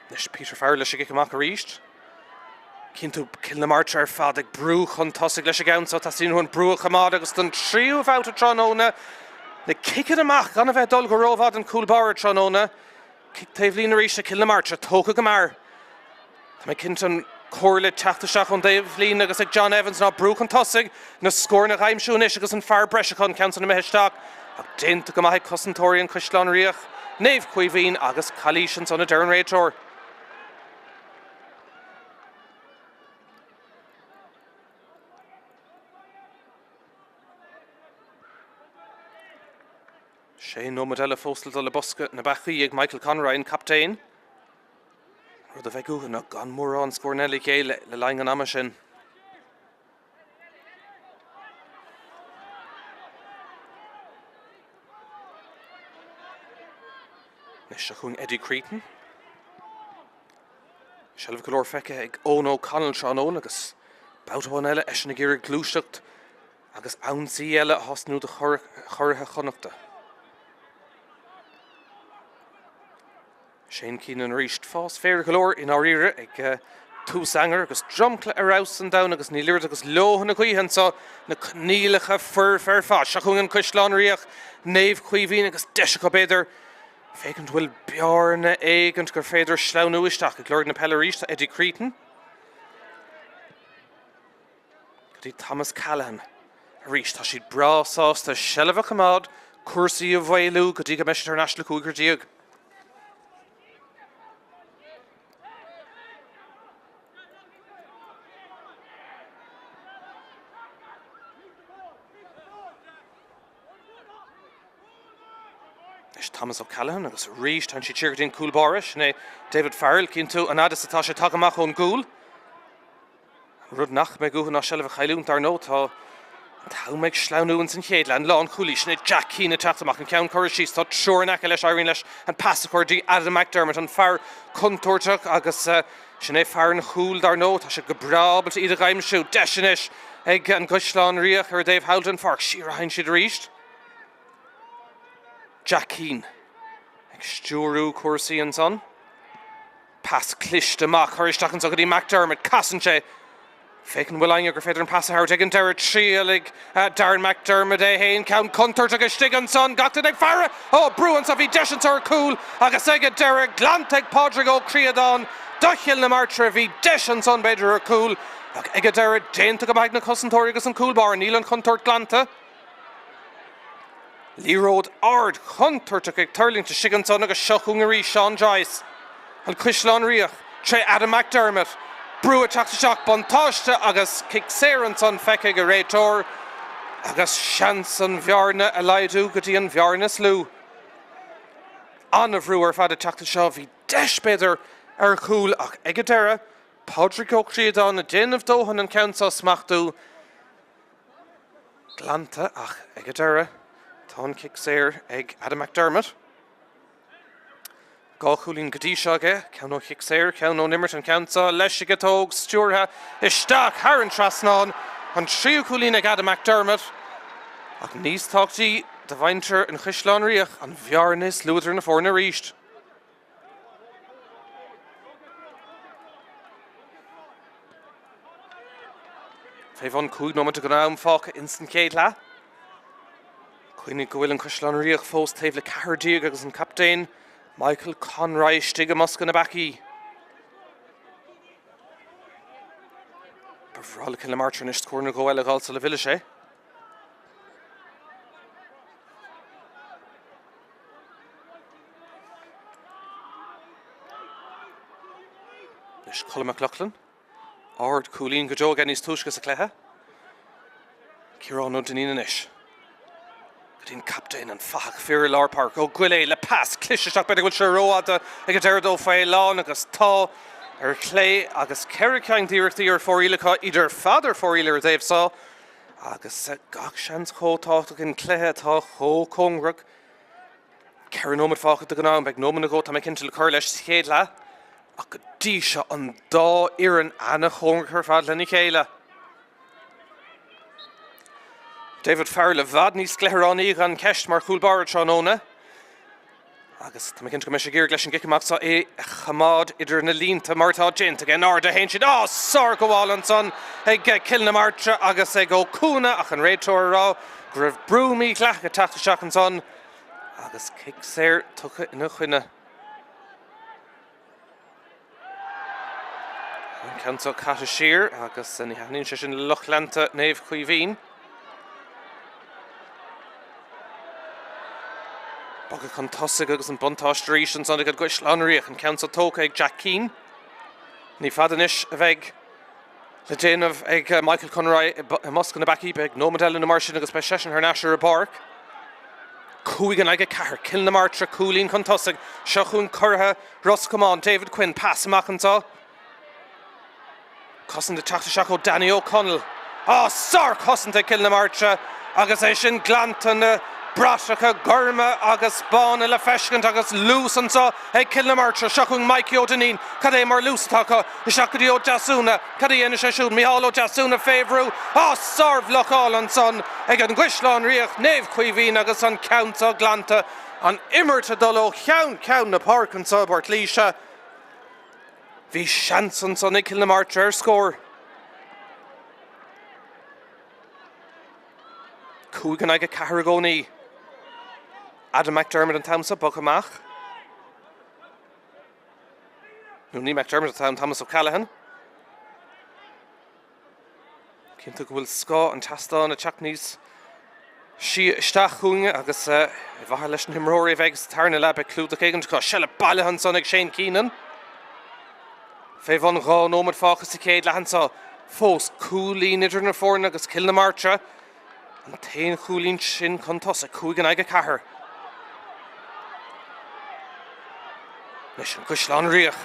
Anois Peter Farrell leis an gcic amach arís. Cíonn tú Cill na Martra ar fad ag brú chun tosaigh leis an gceann seo. Teastaíonn uathu an brú a choimeád agus don tríú bhabhta tráthnóna, na ciceanna amach gan a bheith ag dul go rómhaith don chúl báire tráthnóna. Cic taobhlíne arís ag Cill na Martra, tógtha go mear. Tá mé cinnte an chomhairle ag teacht isteach ón dtaobhlíne agus ag John Evans ná brú chun tosaigh, na scóranna a aimsiú anois agus an fear breise acu, an ceann san imithe isteach ach déanta go maith ag cosantóirí an Chaisleáin Riach, Naomh Caoimhín agus calaois ansan a deir an réiteoir. Sé nóiméad eile fós le dul i bosca na bpeacaí ag Michael Conroy, an captaen. An rud a bheidh uathu ná gan mórán scóranna eile a ghéilleadh le linn an ama sin. Anois seo chugainn Eddie Creedon. Seilbh go leor feicthe ag Eoin O'Connell tráthnóna agus babhta amháin eile eisean ag iarraidh gluaiseacht Agus ionsaí eile a thosnú do churaithe Chonnachta. Shane Keenan arís. Fás féir go leor i ndáiríre ag tús Eanáir agus dromchla ar fheabhas an domhain agus níl oiread agus leoithne na gaoithe anseo, na coinníollacha foirfe ar fad. Seo chugainn an Caisleán Riach, Naomh Caoimhín agus deis acu b'fhéidir féachaint bhfuil bearna éigint gur féidir sleamhnú isteach. Ag lorg na peile arís tá Eddie Creedon. Go dtí Thomas Callaghan arís. Tá siad breá sásta seilbh a choimeád, cúrsaí a mhaolú go dtí go mbeidh siad thar n-ais le cúigear. Anois Thomas O'Callaghan agus arís téann siad siar go dtí an cúl báire, sin é David Farrell. Cíonn tú an fhad is atá sé tagtha amach ón gcúl. An rud nach mbeidh uathu ná seilbh a chailliúint, dar ndóigh. Tá an t-am ag sleamhnú ins an chéad leath. An lánchúlaí, sin é Jack Keane ag teacht amach. An ceann curtha síos. Tá triúr in aice leis. Éiríonn leis an pas a chur dtí Adam McDermott, an fear contúirteach agus sin é fear an chúil, dar ndóigh. Tá sé go breá ábalta iad a aimsiú. Deis anois ag an gCaisleán Riach ar an dtaobh thall den pháirc. Siar a théann siad arís. Jack Keane ag stiúrú cúrsaí ansan. Pas cliste amach, curtha isteach anso go dtí McDermott. Casann sé. Féachann an bhfuil éinne gur féidir an pas a thabhairt ag an deireadh. Triail ag Darren McDermott é féin. Ceann contúirteach istigh ansan. Gach duine ag faire. Ó, brú anso. Bhí deis anso ar chúl agus ag an deireadh, glanta ag Pádraig Ó Críodáin do Chill na Martra. Bhí deis ansan b'fhéidir ar chúl ach ag an deireadh, déanta go maith ag na cosantóirí agus an cúl báire. Níl an chontúirt glanta. Liathróid ard chontúirteach ag tuirlingt istigh ansan agus seo chugainn arís Seán Joyce, An Caisleán Riach, tré Adam McDermott. Brú ag teacht isteach, buntáiste agus cic saor ansan feicthe ag an réiteoir agus seans an bhearna a laghdú go dtí an bhearna is lú. An-bhrú ar fad ag teacht anseo, bhí deis b'fhéidir ar chúl ach ag an deireadh, Pádraig Ó Críodáin ag déanamh dóthain an ceann seo a smachtú. Glanta ach ag an deireadh tá an cic saor ag Adam McDermott. 2 chúilín go dtí seo aige, ceann ó chic saor, ceann ón imirt, an ceann seo leis an gciotóg, stiúrtha isteach thar an trasnán. An tríú cúilín ag Adam McDermott. Ach níos tábhachtaí do mhuintir an Chaisleáin Riach, an bhearna is lú idir na foirne arís. Fé bhun 5 nóiméad den am fágtha ins an chéad leath. Cuimhnigh go bhfuil an Caisleán Riach fós taobh le 14 agus an captaen Michael Conroy istigh i mbosca na bpeacaí. Ba bhreá le Cill na Martra anois scór nó dhó eile a dh'fháil sula bhfilleadh sé. Anois Colm McLaughlin. Ard cúilín go deo aige níos túisce sa chluiche. Ciarán Ó Duinnín anois. Go dtí an captaen, an fathach fir i lár páirce. Ó Goillé le pas cliste isteach. B'fhéidir go bhfuil sé rófhada ag an deireadh d'Ó Faoláin agus tá ar chlé agus 4 ceann d'iarrachtaí ar fóraoil acu, iad ar fad ar fóraoil ar an dtaobh seo agus gach seans chomh tábhachtach in cluiche atá chomh cóngarach. 4 nóiméad fágtha den am, beidh nóiméad nó dhó tá mé cinnte le cur leis sa chéad leath ach go dtí seo an dá fhoireann ana-chóngarach ar fad lena chéile. David Farrell i bhfad níos gleithearánaí gan ceist mar chúl báire tráthnóna agus tá mé cinnte go mbeidh sé ag iarraidh leis an gcic amach seo é a choimeád idir na línte mar atá déanta aige. In airde a théann siad. Á, sárghabháil ansan ag Cill na Martra agus ag Ó Cuana ach an réiteoir ag rá go raibh brú mídhleathach ag teacht isteach ansan agus cic saor tugtha ina choinne. An ceann seo caite siar agus ní thaitníonn sé sin le lucht leanta Naomh Caoimhín. Bogadh chun tosaigh agus an buntáiste arís ansan ag an gCaisleán Riach. An ceann seo tógtha ag Jack Keane. Ní fada anois a bheidh le déanamh ag Michael Conroy i mbosca na bpeacaí. Beidh nóiméad eile nó mar sin agus beidh seisean thar n-ais ar an bpáirc. 5 in aghaidh 4, Cill na Martra, cúilín chun tosaigh. Seo chugainn curaithe Ros Comáin, David Quinn, pas amach anseo. Cosaint ag teacht isteach ó Danny O'Connell. Á, sárchosaint ag Cill na Martra agus é sin glanta na bratacha gorma agus bána le feiscint agus luas anseo ag Cill na Martra. Seo chugainn Mikey Ó Duinnín. Cad é mar luas atá acu? Isteach go dtí Ó Deasúna. Cad a dhéanfaidh sé siúd? Micheál Ó Deasúna fé bhrú. Á, sárbhlocáil ansan ag an gCaisleán Riach, Naomh Caoimhín agus an ceann seo glanta. An imirt ag dul ó cheann ceann na páirce anseo i bPort Laoise. Bhí seans ansan ag Cill na Martra ar scór. 5 in aghaidh 4 i gcónaí. Adam McDermott an t-am seo bogtha amach. Nó ní McDermott atá ann, Thomas O'Callaghan. Cinnte go bhfuil scáth an tseastáin ag teacht níos sia isteach chugainne agus ar mhaithe leis na himreoirí a bheidh sa tarna leath beidh clúdach éigin acu. Seilbh bailithe ansan ag Shane Keenan. Fé bhun 2 nóiméad fágtha sa chéad leath anseo. Fós cúilín idir na foirne agus Cill na Martra. An t-aon chúilín sin chun tosaigh, 5 in aghaidh 4. Anois an Caisleán Riach.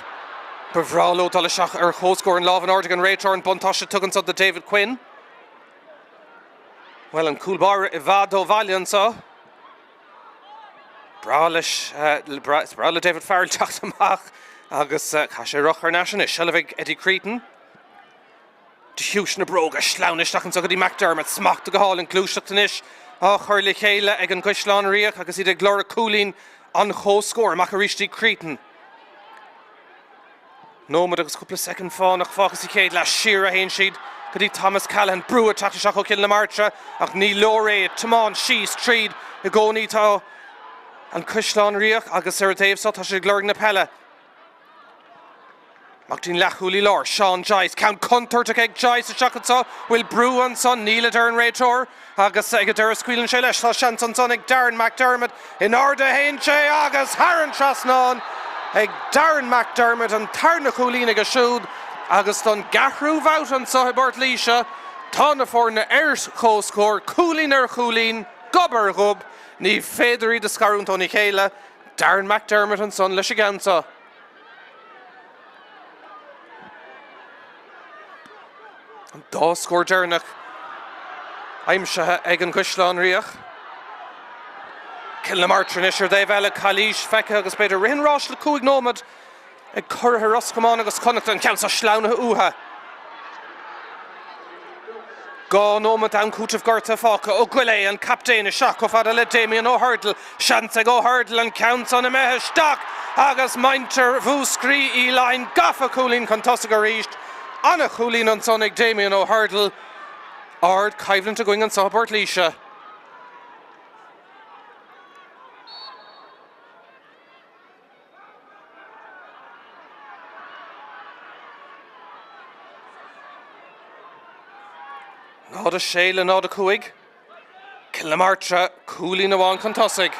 Ba bhreá leo dul isteach ar chomhscór an lámh in airde ag an réiteoir an buntáiste tugtha anseo do David Quinn. Bhuel, an cúl báire i bhfad ó bhaile anseo. Breá leis, is breá le David Farrell teacht amach agus caithfidh sé rith thar n-ais anois. Seilbh ag Eddie Creedon. De chiumhais na bróga, sleamhnaithe isteach anseo go dtí McDermott, smachta go hálainn, gluaiseacht anois. á chur le chéile ag an gCaisleán Riach agus iad ag lorg cúilín an chomhscóir. Amach arís dtí Creighton. Nóiméad agus cúpla soicind fánach fágtha sa chéad leath. Siar a théann siad go dtí Thomas Callaghan. Brú ag teacht isteach ó Chill na Martra ach ní leor é. Tiomáint síos tríd i gcónaí tá an Caisleán Riach agus ar a dtaobh so tá siad ag lorg na peile. Amach dtí'n leathchúlaí láir, Seán Joyce. Ceann contúirteach ag Joyce isteach anso. Bhfuil brú ansan? Níl a deir an réiteoir agus ag an deireadh scaoileann sé leis. Tá seans ansan ag Darren McDermott. In airde a théann sé agus thar an trasnán ag Darren McDermott, an tarna cúilín aige siúd agus don gceathrú bhabhta anso i bPort Laoise tá na foirne ar comhscór, cúilín ar chúilín, gob ar ghob. Ní féidir iad a scarúint óna chéile. Darren McDermott ansan leis an gceann seo. An dá scór deireanach aimsithe ag an gCaisleán Riach. Cill na Martra anois ar an dtaobh eile, calaois feicthe agus b'fhéidir rith an ráis le 5 nóiméad ag curaithe Ros Comáin agus Connachta, an ceann seo sleamhnaithe uathu. 2 nóiméad d'am cúitimh gortaithe fágtha. Ó Goillé, an captaen, isteach chomh fada le Damien Ó hUrdail. Seans ag Ó hUrdail an ceann san imithe isteach agus muintir Mhúscraí Uí Laighin gafa cúilín chun tosaigh arís. Ana-chúilín ansan ag Damien Ó hUrdail. Ard-choimhlint againn anso i bPort Laoise. 0-6 le 0-5. Cill na Martra, cúilín amháin chun tosaigh.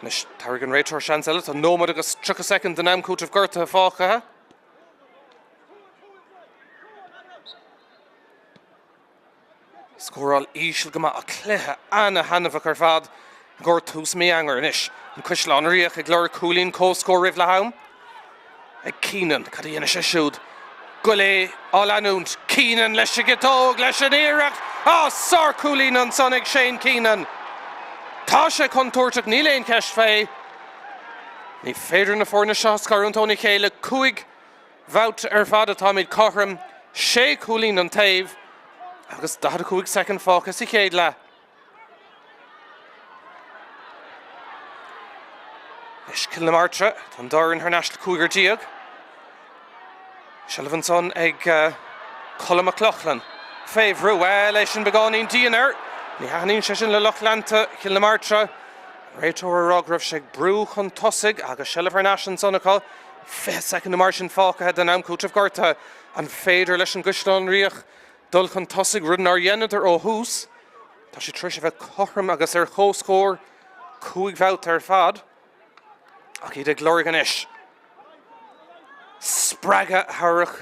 Anois, tabharfaidh an réiteoir seans eile. Tá nóiméad agus 30 soicind den am cúitimh gortaithe fágtha. Scóráil íseal go maith ach cluiche ana-thaitneamhach ar fad i gcomhair tús mí Eanáir. Anois an Caisleán Riach ag lorg cúilín comhscóir roimh leath am. Ag Keenan, cad a dhéanfaidh sé siúd? Goillé á leanúint. Keenan leis an gciotóg, leis an iarracht! Á, sárchúilín ansan ag Shane Keenan! Tá sé contúirteach, níl aon cheist fé. Ní féidir na foirne seo a scarúint óna chéile. 5 bhabhta ar fad atáimid cothrom, sé chúilín an taobh agus 45 soicind fágtha sa chéad leath. Anois Cill na Martra, tá an dá fhoireann thar n-ais le cúigear déag. Seilbh ansan ag Colm Mac Lochlainn. Fé bhrú, bhuel, é sin beagáinín dian air. Ní thaitníonn sé sin le lucht leanta Chill na Martra. An réiteoir a rá go raibh sé ag brú chun tosaigh agus seilbh thar n-ais ansan acu. 20 soicind nó mar sin fágtha den am cúitimh gortaithe. An féidir leis an gCaisleán Riach dul chun tosaigh, rud nár dheineadar ó thús? Tá siad tar éis a bheith cothrom agus ar comhscór 5 bhabhta ar fad ach iad ag lorg anois spreagadh a thabharfadh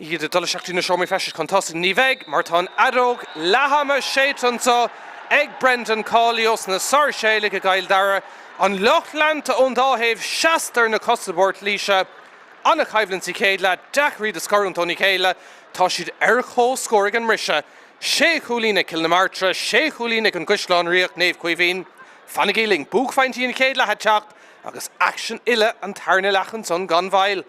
iad ag dul isteach dtí na seomraí feistis chun tosaigh. Ní bheidh, mar tá an fheadóg leath-ama séidte anseo ag Brendan Cawley ós na Sáirséalaigh i gCill Dara. An lucht leanta ón dá thaobh seasta ar na cosa i bPort Laoise. An-choimhlint sa chéad leath, deacair iad a scarúint óna chéile. Tá siad ar comhscór ag an mbriseadh. Sé chúilín ag Cill na Martra, sé chúilín ag an gCaisleán Riach, Naomh Caoimhín. Fanaigí linn, buaicphointí an chéad leath ag teacht agus aicsean uile an tarna leath ansan gan mhoill.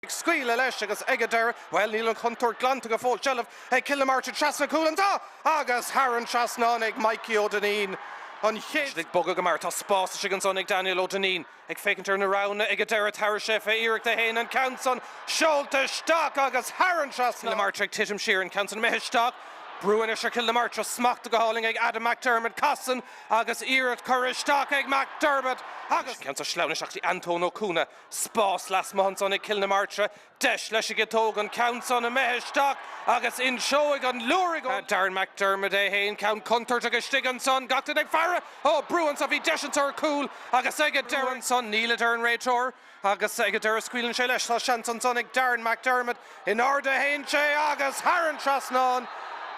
Ag scaoileadh leis agus ag an deireadh, bhuel, níl an chontúirt glanta go fóill. Seilbh ag Cill na Martra trasna cúl anseo agus thar an trasnán ag Mikey Ó Duinnín. An chéad. Ag bogadh go mear, tá spás istigh ansan ag Daniel Ó Duinnín. Ag féachaint ar na roghanna ag an deireadh, tabharfaidh sé fé iarracht é féin, an ceann san seolta isteach agus thar an trasnán. Cill na Martra ag titim siar, an ceann san imithe isteach. Brú anois ar Chill na Martra, smachta go hálainn ag Adam McDermott. Casann agus iarracht curtha isteach ag McDermott agus. Ceann san sleamhnaithe isteach dtí Antóin Ó Cuana. Spás lasmuigh ansan ag Cill na Martra. Deis leis an gciotóg, an ceann san imithe isteach agus inseoidh an liúraigh ó. Darren McDermott é féin, ceann contúirteach istigh ansan, gach duine ag faire! Ó, brú ansan, bhí deis anso ar chúl agus ag an deireadh ansan, níl a deir an réiteoir agus ag an deireadh scaoileann sé leis. Tá seans ansan ag Darren McDermott, in airde a théann sé agus thar an trasnán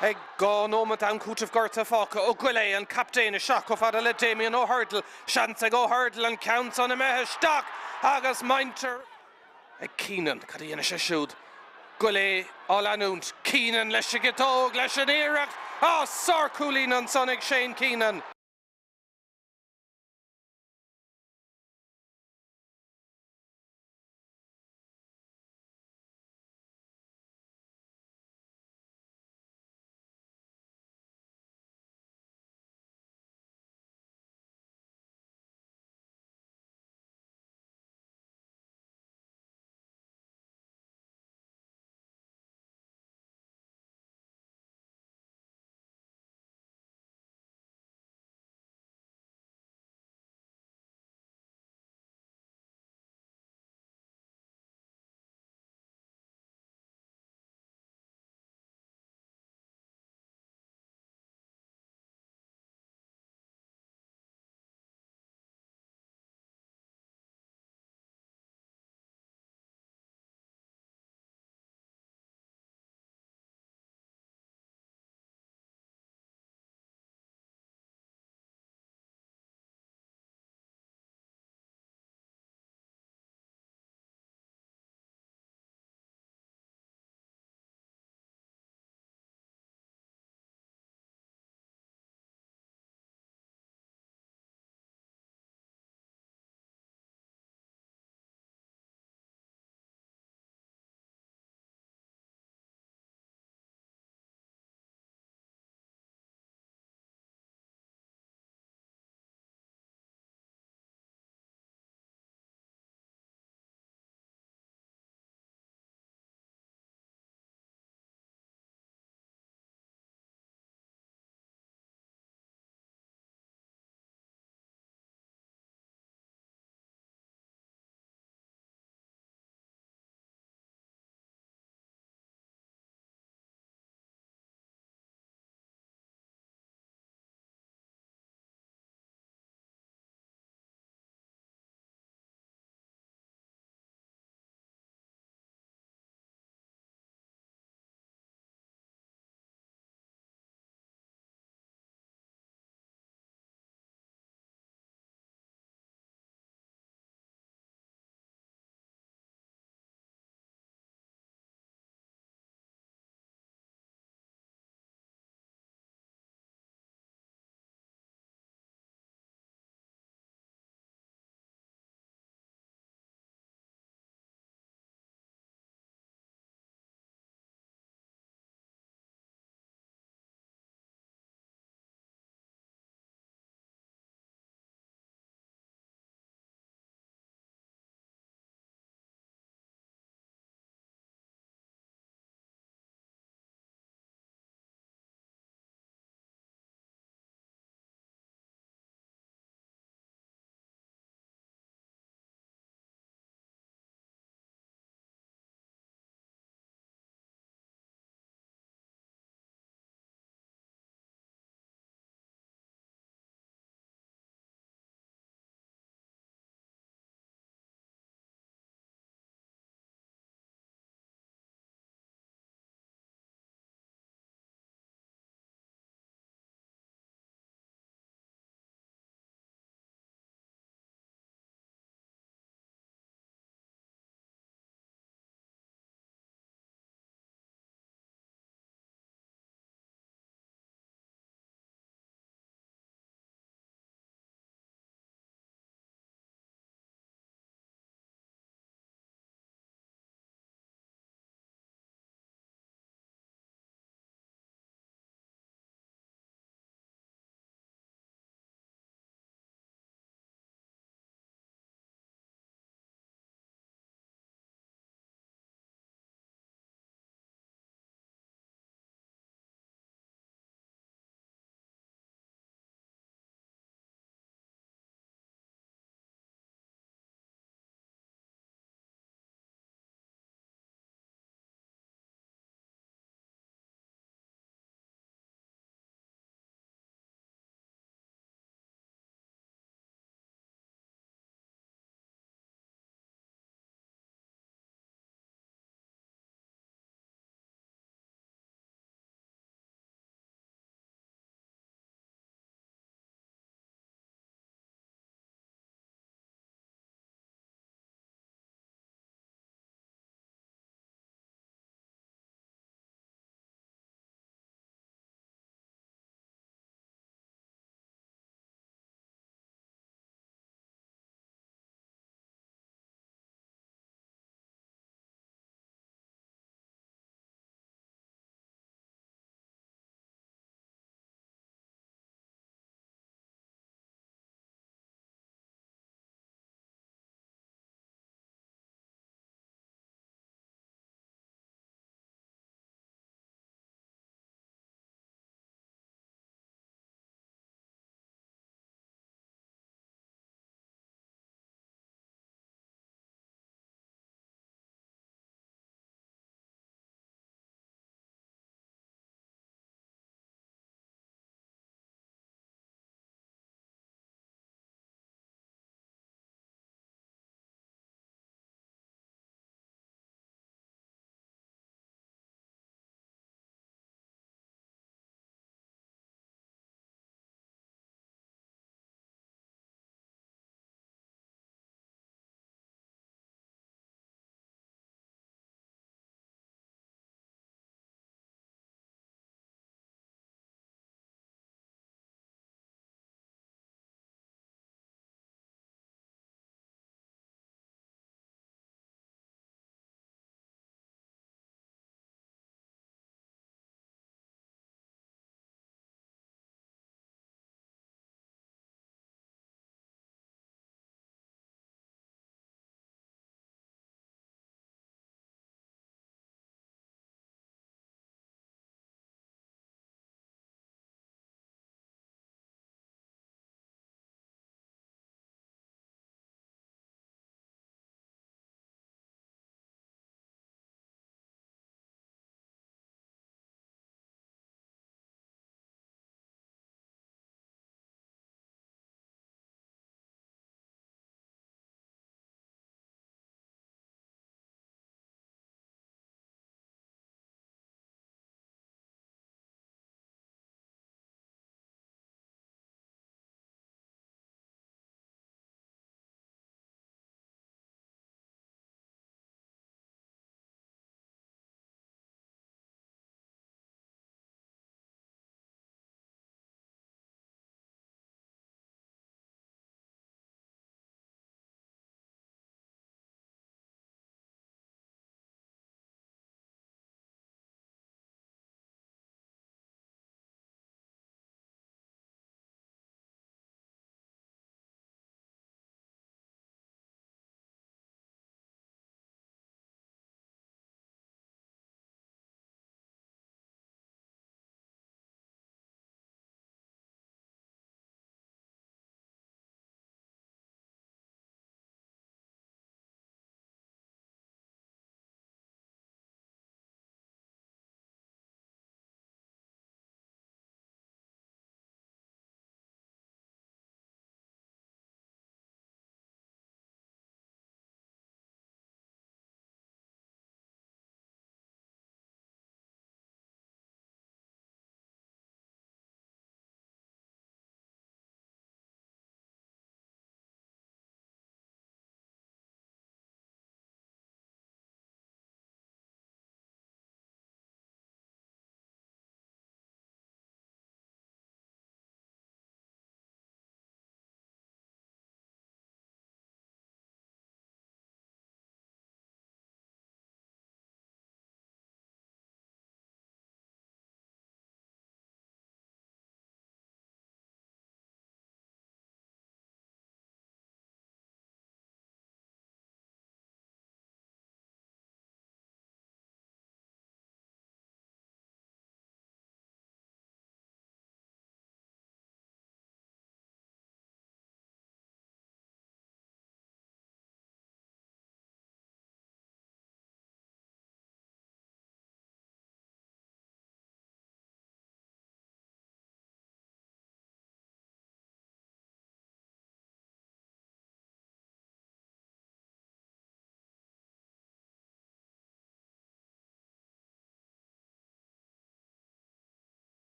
ag. 2 nóiméad d'am cúitimh gortaithe fágtha. Ó Goillé, an captaen, isteach chomh fada le Damien Ó hUrdail. Seans ag Ó hUrdail an ceann san imithe isteach agus muintir. Ag Keenan, cad a dhéanfaidh sé siúd? Goillé á leanúint. Keenan leis an gciotóg, leis an iarracht! Á, sárchúilín ansan ag Shane Keenan!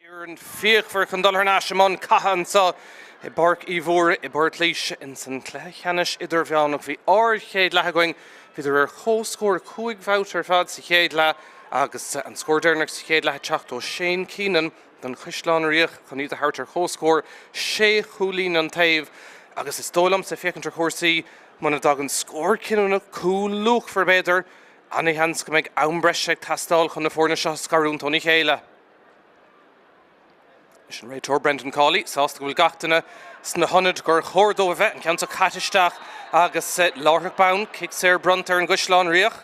Fhoireann fíochmhar chun dul thar n-ais i mbun catha anseo i bPáirc Uí Mhórdha i bPort Laoise ins an cluiche ceannais idirmheánach. Bhí ard-chéad leath againn, bhíodar ar comhscór 5 bhabhta ar fad sa chéad leath agus an scór deireanach sa chéad leath ag teacht ó Shane Keenan don Chaisleán Riach chun iad a thabhairt ar comhscór sé chúilín an taobh agus is dóigh liomsa féachaint ar chúrsaí muna dtagann scór cinniúnach, cúl luachmhar b'fhéidir, ana-sheans go mbeidh am breise ag teastáil chun na foirne seo a scarúint óna chéile. Anois an réiteoir Brendan Cawley sásta go bhfuil gach duine sna hionaid gur chóir dóibh a bheith, an ceann seo caite isteach agus láithreach bonn, cic saor bronnta ar an gCaisleán Riach.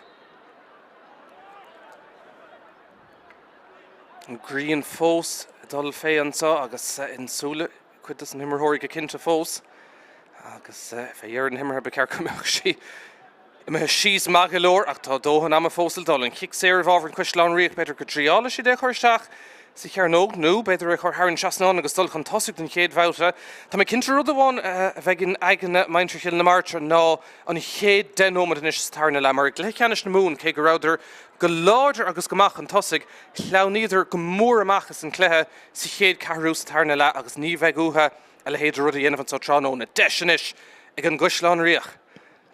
An ghrian fós ag dul fé anseo agus in súile cuid dos na himreoirí go cinnte fós agus fé dheireadh na himeartha ba cheart go mbeadh sí imithe síos maith go leor ach tá dóthain ama fós le dul. An chic saor i bhfabhar an Chaisleáin Riach, b'fhéidir go dtriálfaidh siad é a chur isteach sa chearnóg nó b'fhéidir é a chur thar an trasnán agus dul chun tosaigh don chéad bhabhta. Tá mé cinnte rud amháin a bheidh in aigne muintir Chill na Martra ná an chéad 10 nóiméad anois sa tarna leath mar i gcluiche ceannais na Mumhan cé go rabhadar go láidir agus go maith chun tosaigh, shleamhnaíodar go mór amach as an cluiche sa chéad ceathrú sa tarna leath agus ní bheidh uathu a leithéid de rud a dhéanamh anseo tráthnóna. Deis anois ag an gCaisleán Riach.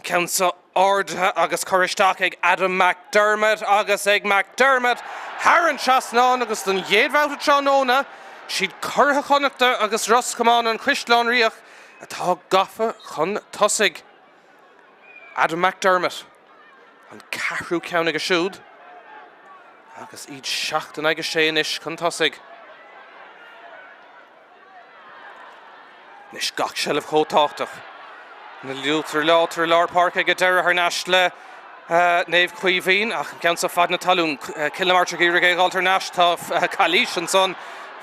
Ceann seo ardaithe agus curtha isteach ag Adam McDermott agus ag McDermott thar an trasnán agus don chéad bhabhta tráthnóna, siad curaithe Chonnachta agus Ros Comáin an Caisleán Riach atá gafa chun tosaigh. Adam McDermott, an ceathrú ceann aige siúd agus iad 7 in aghaidh 6 anois chun tosaigh. Anois gach seilbh chomh tábhachtach. Na liútar leátar i lár páirce ag an deireadh thar n-ais le Naomh Caoimhín ach an ceann seo fad na talún. Cill na Martra ag iarraidh é a dh'fháilt thar n-ais. Tá calaois ansan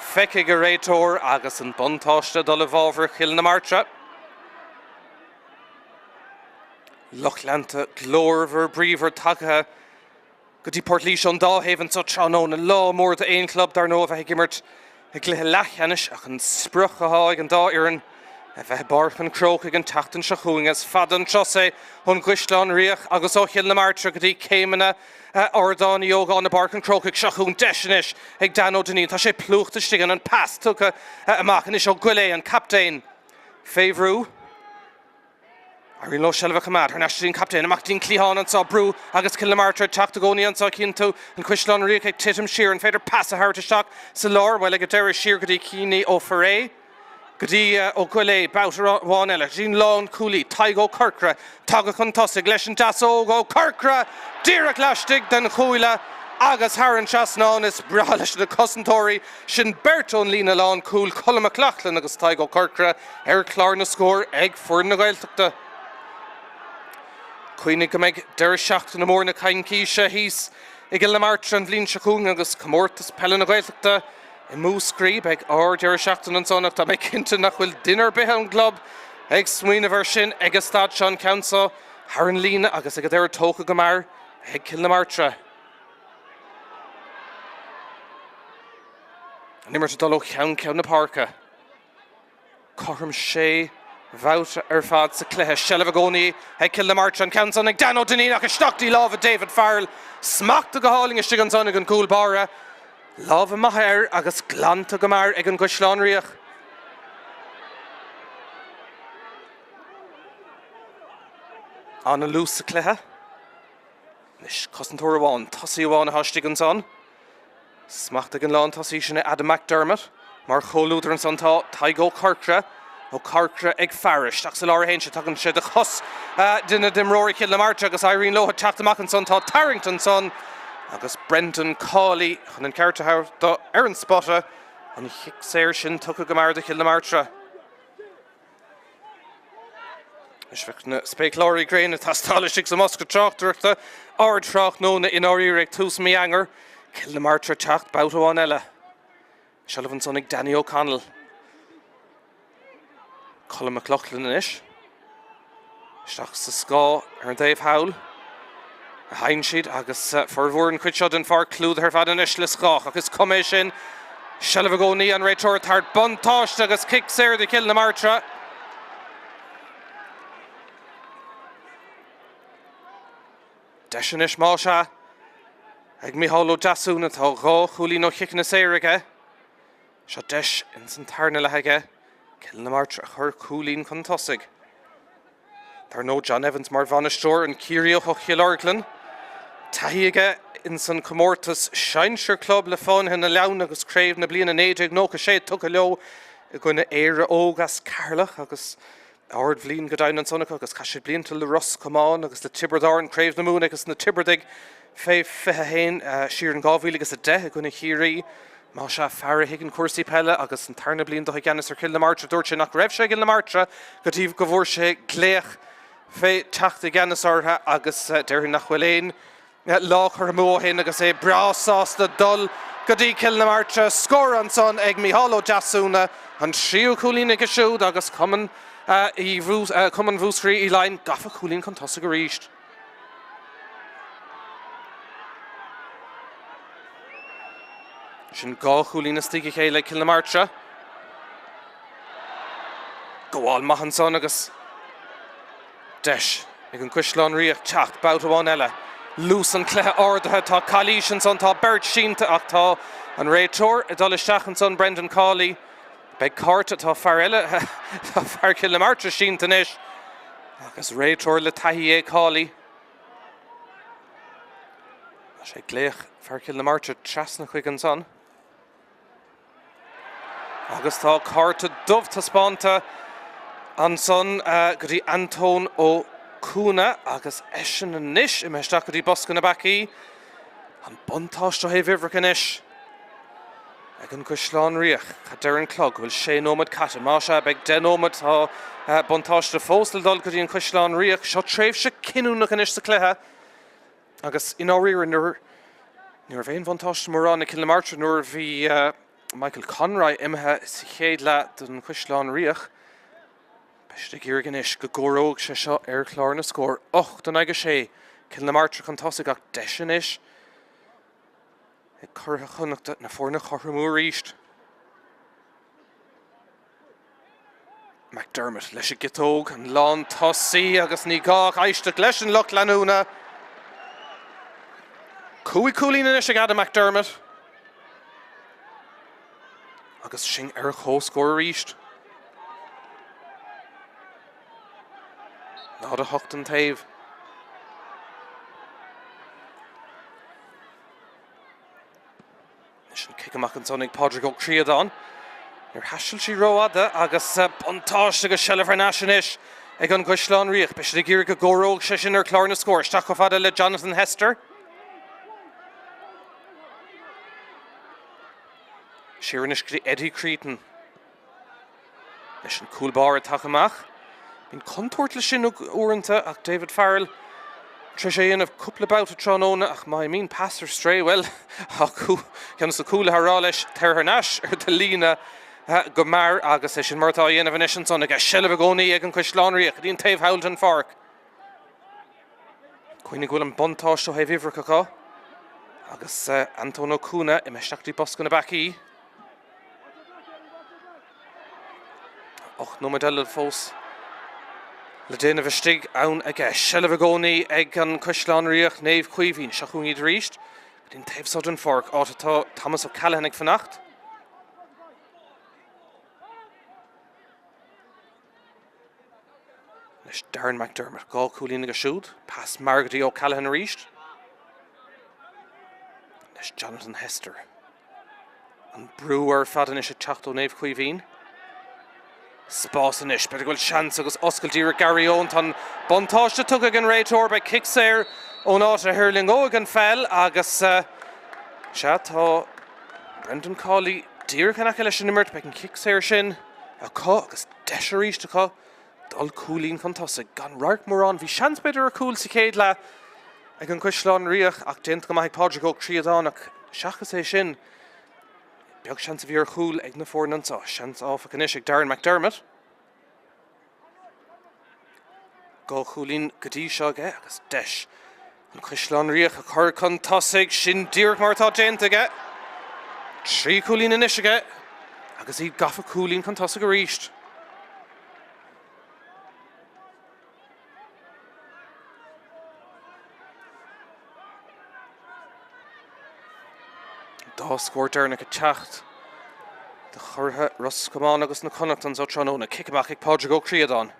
feicthe ag an réiteoir agus an buntáiste ag dul i bhfabhar Chill na Martra. Lucht leanta glórmhar bríomhar tagtha. Go dtí Port Laoise ón dá thaobh anseo tráthnóna. Lá mór d'aon chlub, dar ndóigh, a bheith ag imirt i gcluiche leathcheannais ach an sprioc atá ag an dá fhoireann a bheith i bPáirc an Chrócaigh an tseachtain seo chugainn. Is fada an turas é ón gCaisleán Riach agus ó Chill na Martra go dtí céimeanna Ardán Uí Ógáin i bPáirc an Chrócaigh. Seo chugainn deis anois ag Dan Ó Duinnín. Tá sé plúchta istigh an pas tugtha amach anois Ó Goillé, an captaen, fé bhrú. Éiríonn leo seilbh a choimeád. Thar n-ais go dtí an captaen. Amach go dtí an cliathán anseo. Brú agus Cill na Martra ag teacht i gcónaí anseo. Cíonn tú an Caisleán Riach ag titim siar. An féidir pas a thabhairt isteach sa lár? Bhuel, ag an deireadh siar go dtí Cianaí Ó Foirréidh. Go dtí Ó Goillé. Babhta amháin eile. Go dtí an lánchúlaí. Tadhg Ó Corcora. Tagtha chun tosaigh leis an deasóg. Ó Corcora! Díreach laistigh den chuaille agus thar an trasnán. Is breá leis na cosantóirí sin beirt ón líne lánchúil, Colm Mac Lochlainn agus Tadhg Ó Corcora. Ar chlár na scór ag foireann na Gaeltachta. Cuimhnigh go mbeidh deireadh seachtaine mór na coicíse thíos i gCill na Martra an bhliain seo chugainn agus Comórtas Peile na Gaeltachta i Múscraí. Beidh ard-deireadh seachtaine ansan ach tá mé cinnte nach bhfuil duine ar bith ón gclub ag smaoineamh air sin ag an staid seo, an ceann seo thar an líne agus ag an deireadh tógtha go mear ag Cill na Martra. An imirt ag dul ó cheann ceann na páirce. Cothrom sé bhabhta ar fad sa chluiche. Seilbh i gcónaí ag Cill na Martra. An ceann san ag Dan Ó Duinnín ach isteach dtí lámha David Farrell. Smachta go hálainn istigh ansan ag an gcúl báire. Lámha maithe air agus glanta go mear ag an gCaisleán Riach. An-luas sa chluiche. Anois cosantóir amháin, tosaí amháin atá istigh ansan. Smacht ag an lántosaí sin é Adam McDermott. Mar chomhluadar ansan tá Tadhg Ó Corcora. Ó Corcora ag faire isteach sa lár a théann sé. Tagann sé de chos duine d'imreoirí Chill na Martra agus éiríonn leo teacht amach ansan. Tá tarraingt ansan agus Brendan Cawley chun an ceart a thabhairt do ar an spota. An chic saor sin tugtha go mear do Chill na Martra. Anois bheadh na spéacláirí gréine ag teastáil istigh sa mbosca tráchtaireachta. Ardtráthnóna i ndáiríre ag tús mí Eanáir. Cill na Martra ag teacht babhta amháin eile. Seilbh ansan ag Danny O'Connell. Colm McLaughlin anois. Isteach sa scáth ar an dtaobh thall a théann siad agus formhór an chuid seo den pháirc clúdaithe ar fad anois le scáth ach is cuma é sin. Seilbh i gcónaí, an réiteoir ag tabhairt buntáiste agus cic saor do Chill na Martra. Deis anois más ea ag Micheál Ó Deasúna, tá dhá chúilín ó chiceanna saora aige. Seo deis ins an tarna leath aige Cill na Martra a chur cúilín chun tosaigh. Dar ndóigh John Evans mar bhainisteoir, an Ciarraíoch ó Chill Orglan. Taithí aige ins an comórtas Sinsir Club le Fánaithe na Leamhna agus craobh na bliana 1996 tugtha leo i gcoinne Éire Óg as Ceatharlach agus Ardbhliain go deimhin ansan acu agus chaith siad blianta le Ros Comáin agus le Tiobraid Árann, Craobh na Mumhan agus na Tiobradaigh fé 21 siar in 2010 i gcoinne Chiarraí. Más ea, fear a thuigeann cúrsaí peile agus an tarna bliain dó i gceannas ar Chill na Martra, dúirt sé nach raibh sé i gCill na Martra go dtí go bhfuair sé glaoch fé teacht i gceannas orthu agus déarfainn nach bhfuil aon Lá curtha amú ó shin agus é breá sásta dul go dtí Cill na Martra. Scór ansan ag Micheál Ó Deasúna, an tríú cúilín aige siúd agus Cumann Mhúscraí Uí Laighin gafa cúilín chun tosaigh arís. Sin dhá chúilín istigh a chéile ag Cill na Martra. Gabháil maith ansan agus. Deis ag an gCaisleán Riach teacht babhta amháin eile. Luas an chluiche ardaithe. Tá calaois ansan, tá beirt sínte ach tá an réiteoir ag dul isteach ansan, Brendan Cawley. Beidh cárta, tá fear eile, tá fear Chill na Martra sínte anois agus réiteoir le taithí é Cawley. Tá sé ag glaoch fear Chill na Martra trasna chuige ansan. Agus tá cárta dubh taispeánta ansan go dtí Antóin Ó Cuana agus eisean anois imithe isteach go dtí bosca na bpeacaí. An buntáiste ó thaobh uimhreacha anois ag an gCaisleán Riach. Cad deir an clog? Go bhfuil sé nóiméad caite. Más ea, beidh 10 nóiméad. Tá buntáiste fós le dul go dtí an Caisleán Riach. Seo tréimhse cinniúnach anois sa chluiche. Agus i ndáiríre, ní raibh aon bhuntáiste mórán ag Cill na Martra nuair a bhí Michael Conroy imithe sa chéad leath don Chaisleán Riach. Beidh siad ag iarraidh anois go gcomhaireoidh sé seo ar chlár na scór. 8 in aghaidh 6, Cill na Martra chun tosaigh ach deis anois ag curaithe Chonnachta na foirne a chothromú arís. McDermott leis an gciotóg, an lántosaí agus ní gá ach éisteacht leis an lucht leanúna. Cúig chúilín anois ag Adam McDermott. Agus sinn ar comhscór arís. 0-8 an taobh. Anois an cic amach ansan ag Pádraig Ó Críodáin. Níor thaistil sí rófhada agus buntáiste agus seilbh thar n-ais anois ag an gCaisleán Riach. Beidh siad ag iarraidh go gcomhaireoidh sé sin ar chlár na scór. Isteach chomh fada le Jonathan Hester. Siar anois go dtí Eddie Creedon. Leis an cúl báire tagtha amach. Bíonn contúirt leis sin uaireanta ach David Farrell tar éis é a dhéanamh cúpla babhta tráthnóna ach má imíonn pas ar strae, bhuel, tá ceann de na cúlaithe ag rá leis tar thar n-ais ar do líne go mear agus é sin mar atá á dhéanamh anois ansan aige. Seilbh i gcónaí ag an Caisleán Riach go dtí an taobh thall den pháirc. Cuimhnigh go bhfuil an buntáiste ó thaobh uimhreacha acu agus Antóin Ó Cuana imithe isteach go dtí bosca na bpeacaí. 8 nóiméad eile fós le déanamh istigh ann aige. Seilbh i gcónaí ag an Caisleán Riach, Naomh Caoimhín. Seo chugainn iad arís go dtí an taobh seo den pháirc, áit atá Thomas O'Callaghan ag fanacht. Anois Darren McDermott, dhá chúilín aige siúd. Pas mear go dtí O'Callaghan arís. Anois Jonathan Hester. An brú ar fad anois ag teacht ó Naomh Caoimhín. Spás anois, b'fhéidir go bhfuil seans agus oscailt díreach Gary Owen. Tá an buntáiste tugtha ag an réiteoir, beidh cic saor ón áit a thuirlingeoidh an pheil agus sea, tá Brendan Cawley díreach in aice leis an imirt. Beidh an cic saor sin acu agus deis arís acu dul cúilín chun tosaigh. Gan radharc mórán, bhí seans b'fhéidir ar chúl sa chéad leath ag an gCaisleán Riach ach déanta go maith ag Pádraig Ó Críodáin ach seachas é sin, beag seans a bhí ar chúl ag na foirne anseo. Seans áfach anois ag Darren McDermott. Dhá chúilín go dtí seo aige agus deis an Caisleán Riach a chur chun tosaigh. Sin díreach mar atá déanta aige. Trí chúilín anois aige agus iad gafa cúilín chun tosaigh arís. Dá scór deireanach ag teacht. Do churaithe Ros Comáin agus na Connachta anso tráthnóna, cic amach ag Pádraig Ó Críodáin.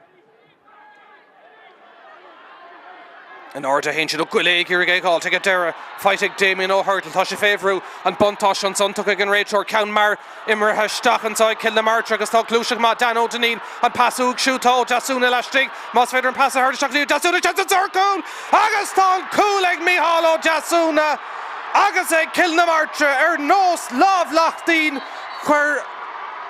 In airde a théann siad, Ó Goillé ag iarraidh é a dh'fháilt ag an deireadh, faighte ag Damien Ó hUrdail, tá sé fé bhrú, an buntáiste ansan tugtha ag an réiteoir, ceann mear imeartha isteach anso ag Cill na Martra agus tá gluaiseacht maith, Dan Ó Duinnín, an pas uaidh siúd, tá Ó Deasúna laistigh, más féidir an pas a thabhairt isteach go dtí Ó Deasúna, seans anso ar chúl agus tá an cúl ag Micheál Ó Deasúna agus ag Cill na Martra ar nós lámh lachtaín, chuir.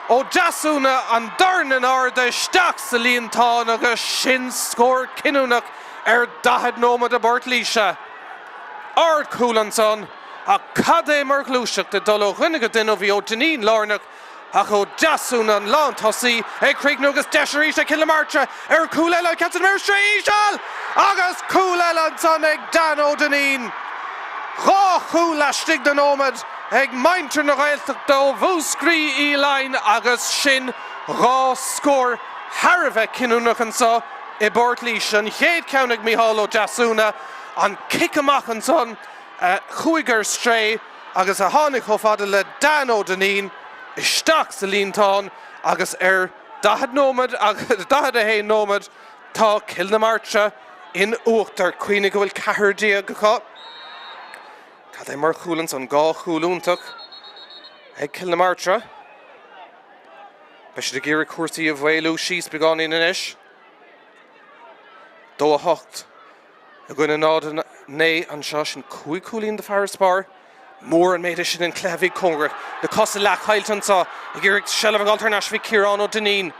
Ó Deasúna an dorn in airde isteach sa líontán agus sin scór cinniúnach ar 40 nóiméad i bPort Laoise. Ardchúl ansan ach cad é mar ghluaiseacht ag dul ó dhuine go duine ó bhí Ó Duinnín lárnach ach Ó Deasúna an lántosaí ag críochnú agus deis arís ag Cill na Martra ar chúl eile an ceann san ar strae íseal agus cúl eile ansan ag Dan Ó Duinnín. 2 chúl laistigh de nóiméad. Ag muintir na Gaeltachta ó Mhúscraí Uí Laighin agus sin 2 scór thar a bheith cinniúnach anseo i bPort Laoise. An chéad cheann ag Micheál Ó Deasúna, an cic amach ansan a chuaigh ar strae agus a tháinig chomh fada le Dan Ó Duinnín isteach sa líontán agus ar 40 nóiméad agus 41 nóiméad tá Cill na Martra in uachtar. Cuimhnigh go bhfuil ceathrar déag acu. Cad é mar chúl ansan, 2 chúl iontach ag Cill na Martra. Beidh siad ag iarraidh cúrsaí a mhaolú síos beagáinín anois. 2 8 i gcoinne 0 9 anseo, sin 5 chúilín de farasbarr. Mór an méid é sin in cluiche a bhí cóngarach. Na cosa leathchaillte anseo ag iarraidh seilbh a dh'fháilt thar n-ais bhí Ciarán Ó Duinnín.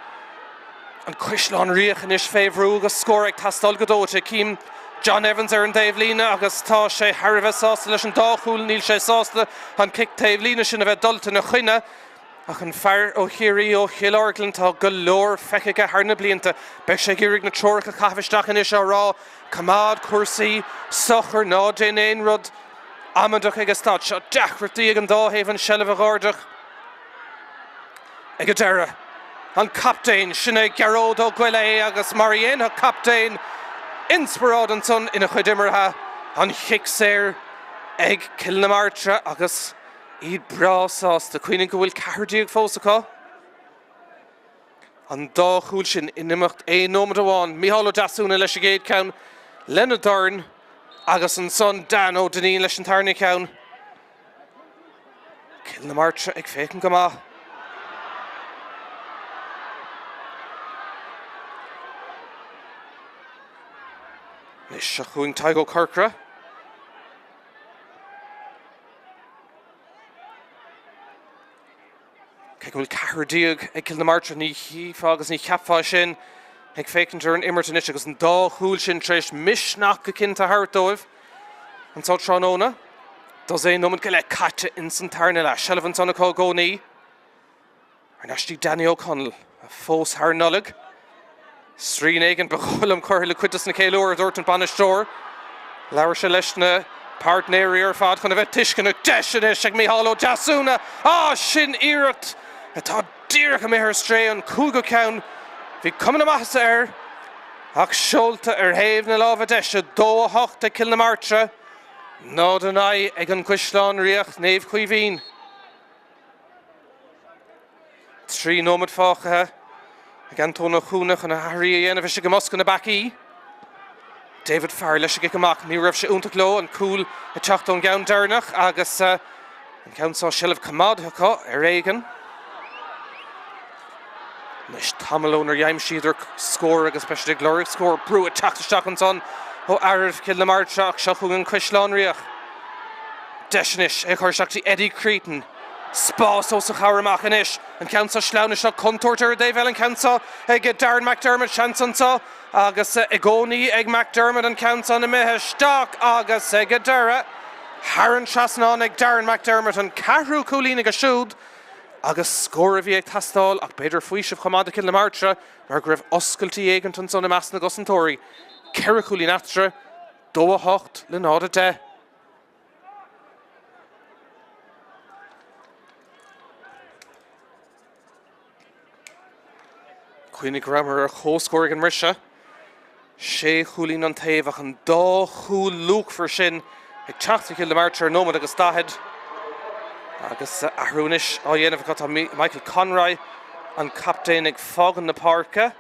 An Caisleán Riach anois fé bhrú agus scór ag teastáil go dóite. Cím John Evans ar an dtaobhlíne agus tá sé thar a bheith sásta leis an dá chúl. Níl sé sásta an cic taobhlíne sin a bheith dulta ina choinne. Ach an fear ó Chiarraí, ó Chill Orglan, tá go leor feicthe aige thar na blianta. Beidh sé ag iarraidh na treoracha a chaitheamh isteach anois á rá, coimeád cúrsaí socair, ná déan aon rud amaideach ag an staid seo. Deacrachtaí ag an dá thaobh an seilbh a dh'ardach. Ag an deireadh, an captaen, sin é Gearóid Ó Goillé agus mar a dhéanfadh captaen, inspioráid ansan ina chuid imeartha, an chic saor ag Cill na Martra agus iad breá sásta. Cuimhnigh go bhfuil ceathrar fós acu. An dá chúl sin in imeacht aon nóiméad amháin. Micheál Ó Deasúna leis an gcéad cheann lena dhorn agus ansan Dan Ó Duinnín leis an tarna ceann. Cill na Martra ag féachaint go maith. Anois seo chugainn Tadhg Ó Corcora. Cé go bhfuil 14 ag Cill na Martra, ní chífeá agus ní cheapfá sin ag féachaint ar an imirt anois agus an dá chúl sin tar éis misneach go cinnte a thabhairt dóibh anso tráthnóna. Dosaen nóiméad go leith caite ins an tarna leath. Seilbh ansan acu i gcónaí. Thar n-ais dtí Danny O'Connell, a phós thar Nollaig. Srian éigin ba dhóigh liom curtha le cuid dos na ceiliúir, a dúirt an bainisteoir. Labhair sé leis na páirtnéirí ar fad chun a bheith tuisceanach. Deis anois ag Micheál Ó Deasúna! Á, sin iarracht atá díreach imithe ar strae, an cúigiú ceann. Bhí cuma na maitheasa air ach seolta ar thaobh na láimhe deise. 2 8 ag Cill na Martra, 0 9 ag an gCaisleán Riach, Naomh Caoimhín. 3 nóiméad fágtha ag Antóin Ó Cuana chun a athruithe a dhéanamh istigh i mbosca na bpeacaí. David Farrell leis an gcic amach. Ní raibh sé iontach leo an cúl ag teacht ón gceann deireanach agus an ceann seo seilbh coimeádtha acu ar éigean. Anois tamall ónar aimsíodar scór agus beidh siad ag lorg scór. Brú ag teacht isteach ansan ó fhearaibh Chill na Martra ach seo chugainn Caisleán Riach. Deis anois é a chur isteach dtí Eddie Creaton. Spás os a chomhair amach anois. An ceann seo sleamhnaithe seo contúirt ar an dtaobh eile an ceann seo ag Darren McDermott. Seans anseo agus i gcónaí ag McDermott an ceann san imithe isteach agus ag an deireadh thar an trasnán ag Darren McDermott an ceathrú cúilín aige siúd agus scór a bhí ag teastáil ach b'fhéidir faoiseamh chomh maith do Chill na Martra mar go raibh oscailtí éigint ansan i measc na gcosantóirí. 4 chúilín eatarthu, 2 8 le 0 10. Cuimhnigh go rabhamar ar comhscór ag an mbriseadh. Sé chúilín an taobh ach an dá chúl luachmhar sin ag teacht do Chill na Martra ar nóiméad agus 40. Agus athrú anois á dhéanamh acu, tá Michael Conroy, an captaen, ag fágaint na páirce.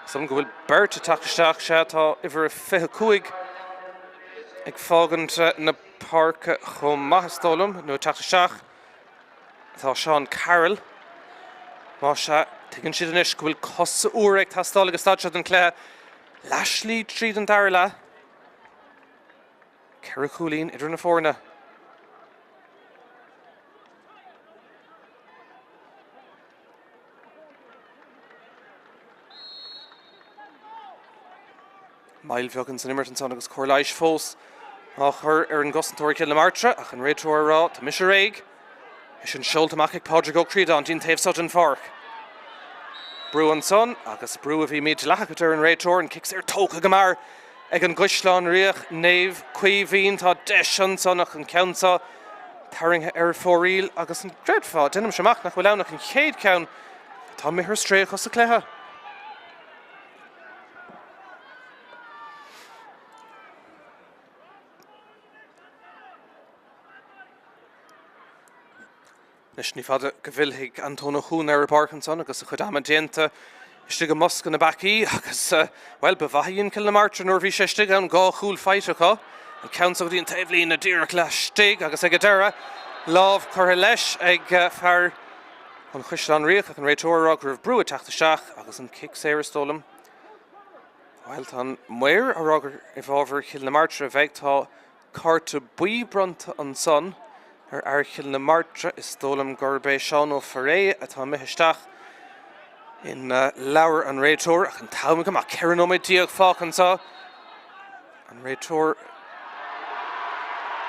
Is dóigh liom go bhfuil beirt ag teacht isteach, sea, tá uimhir a 25 ag fágaint na páirce chomh maith, is dóigh liom, nó ag teacht isteach. Tá Seán Carroll. Más ea, tuigeann siad anois go bhfuil cosa úra ag teastáil ag an staid seo den chluiche. Leathshlí tríd an dara leath. 4 chúilín idir na foirne. Moill bheag ins an imirt ansan agus cóir leighis fós á chur ar an gcosantóir Cill na Martra ach an réiteoir ag rá tá mise réidh. É sin seolta amach ag Pádraig Ó Críodáin dtí'n taobh so den pháirc. Brú ansan agus brú a bhí mídhleathach a deir an réiteoir, an cic saor tógtha go mear ag an gCaisleán Riach, Naomh Caoimhín. Tá deis ansan ach an ceann so tarraingthe ar fóraoil agus an gcreidfeá, déanaimse amach nach bhfuil ann ach an chéad cheann atá imithe ar strae acu sa chluiche. Anois ní fada go bhfillfidh Antóin Ó Cuana ar an bpáirc ansan agus a chuid ama déanta istigh i mbosca na bpeacaí agus, bhuel, ba mhaith a dhein Cill na Martra nuair a bhí sé istigh ann, 2 chúl faighte acu. An ceann so go dtí an taobhlíne díreach laistigh agus ag an deireadh, lámh curtha leis ag fear an Chaisleáin Riach ach an réiteoir ag rá go raibh brú ag teacht isteach agus an cic saor is dóigh liom. Bhuel, tá an maor á rá gur i bhfabhar Chill na Martra a bheidh. Tá cárta buí bronnta ansan ar fhear Chill na Martra. Is dóigh liom gurb é Seán Ó Fearraigh atá imithe isteach in leabhar an réiteoir. Ach an t-am ag imeacht, 14 nóiméad fágtha anseo. An réiteoir,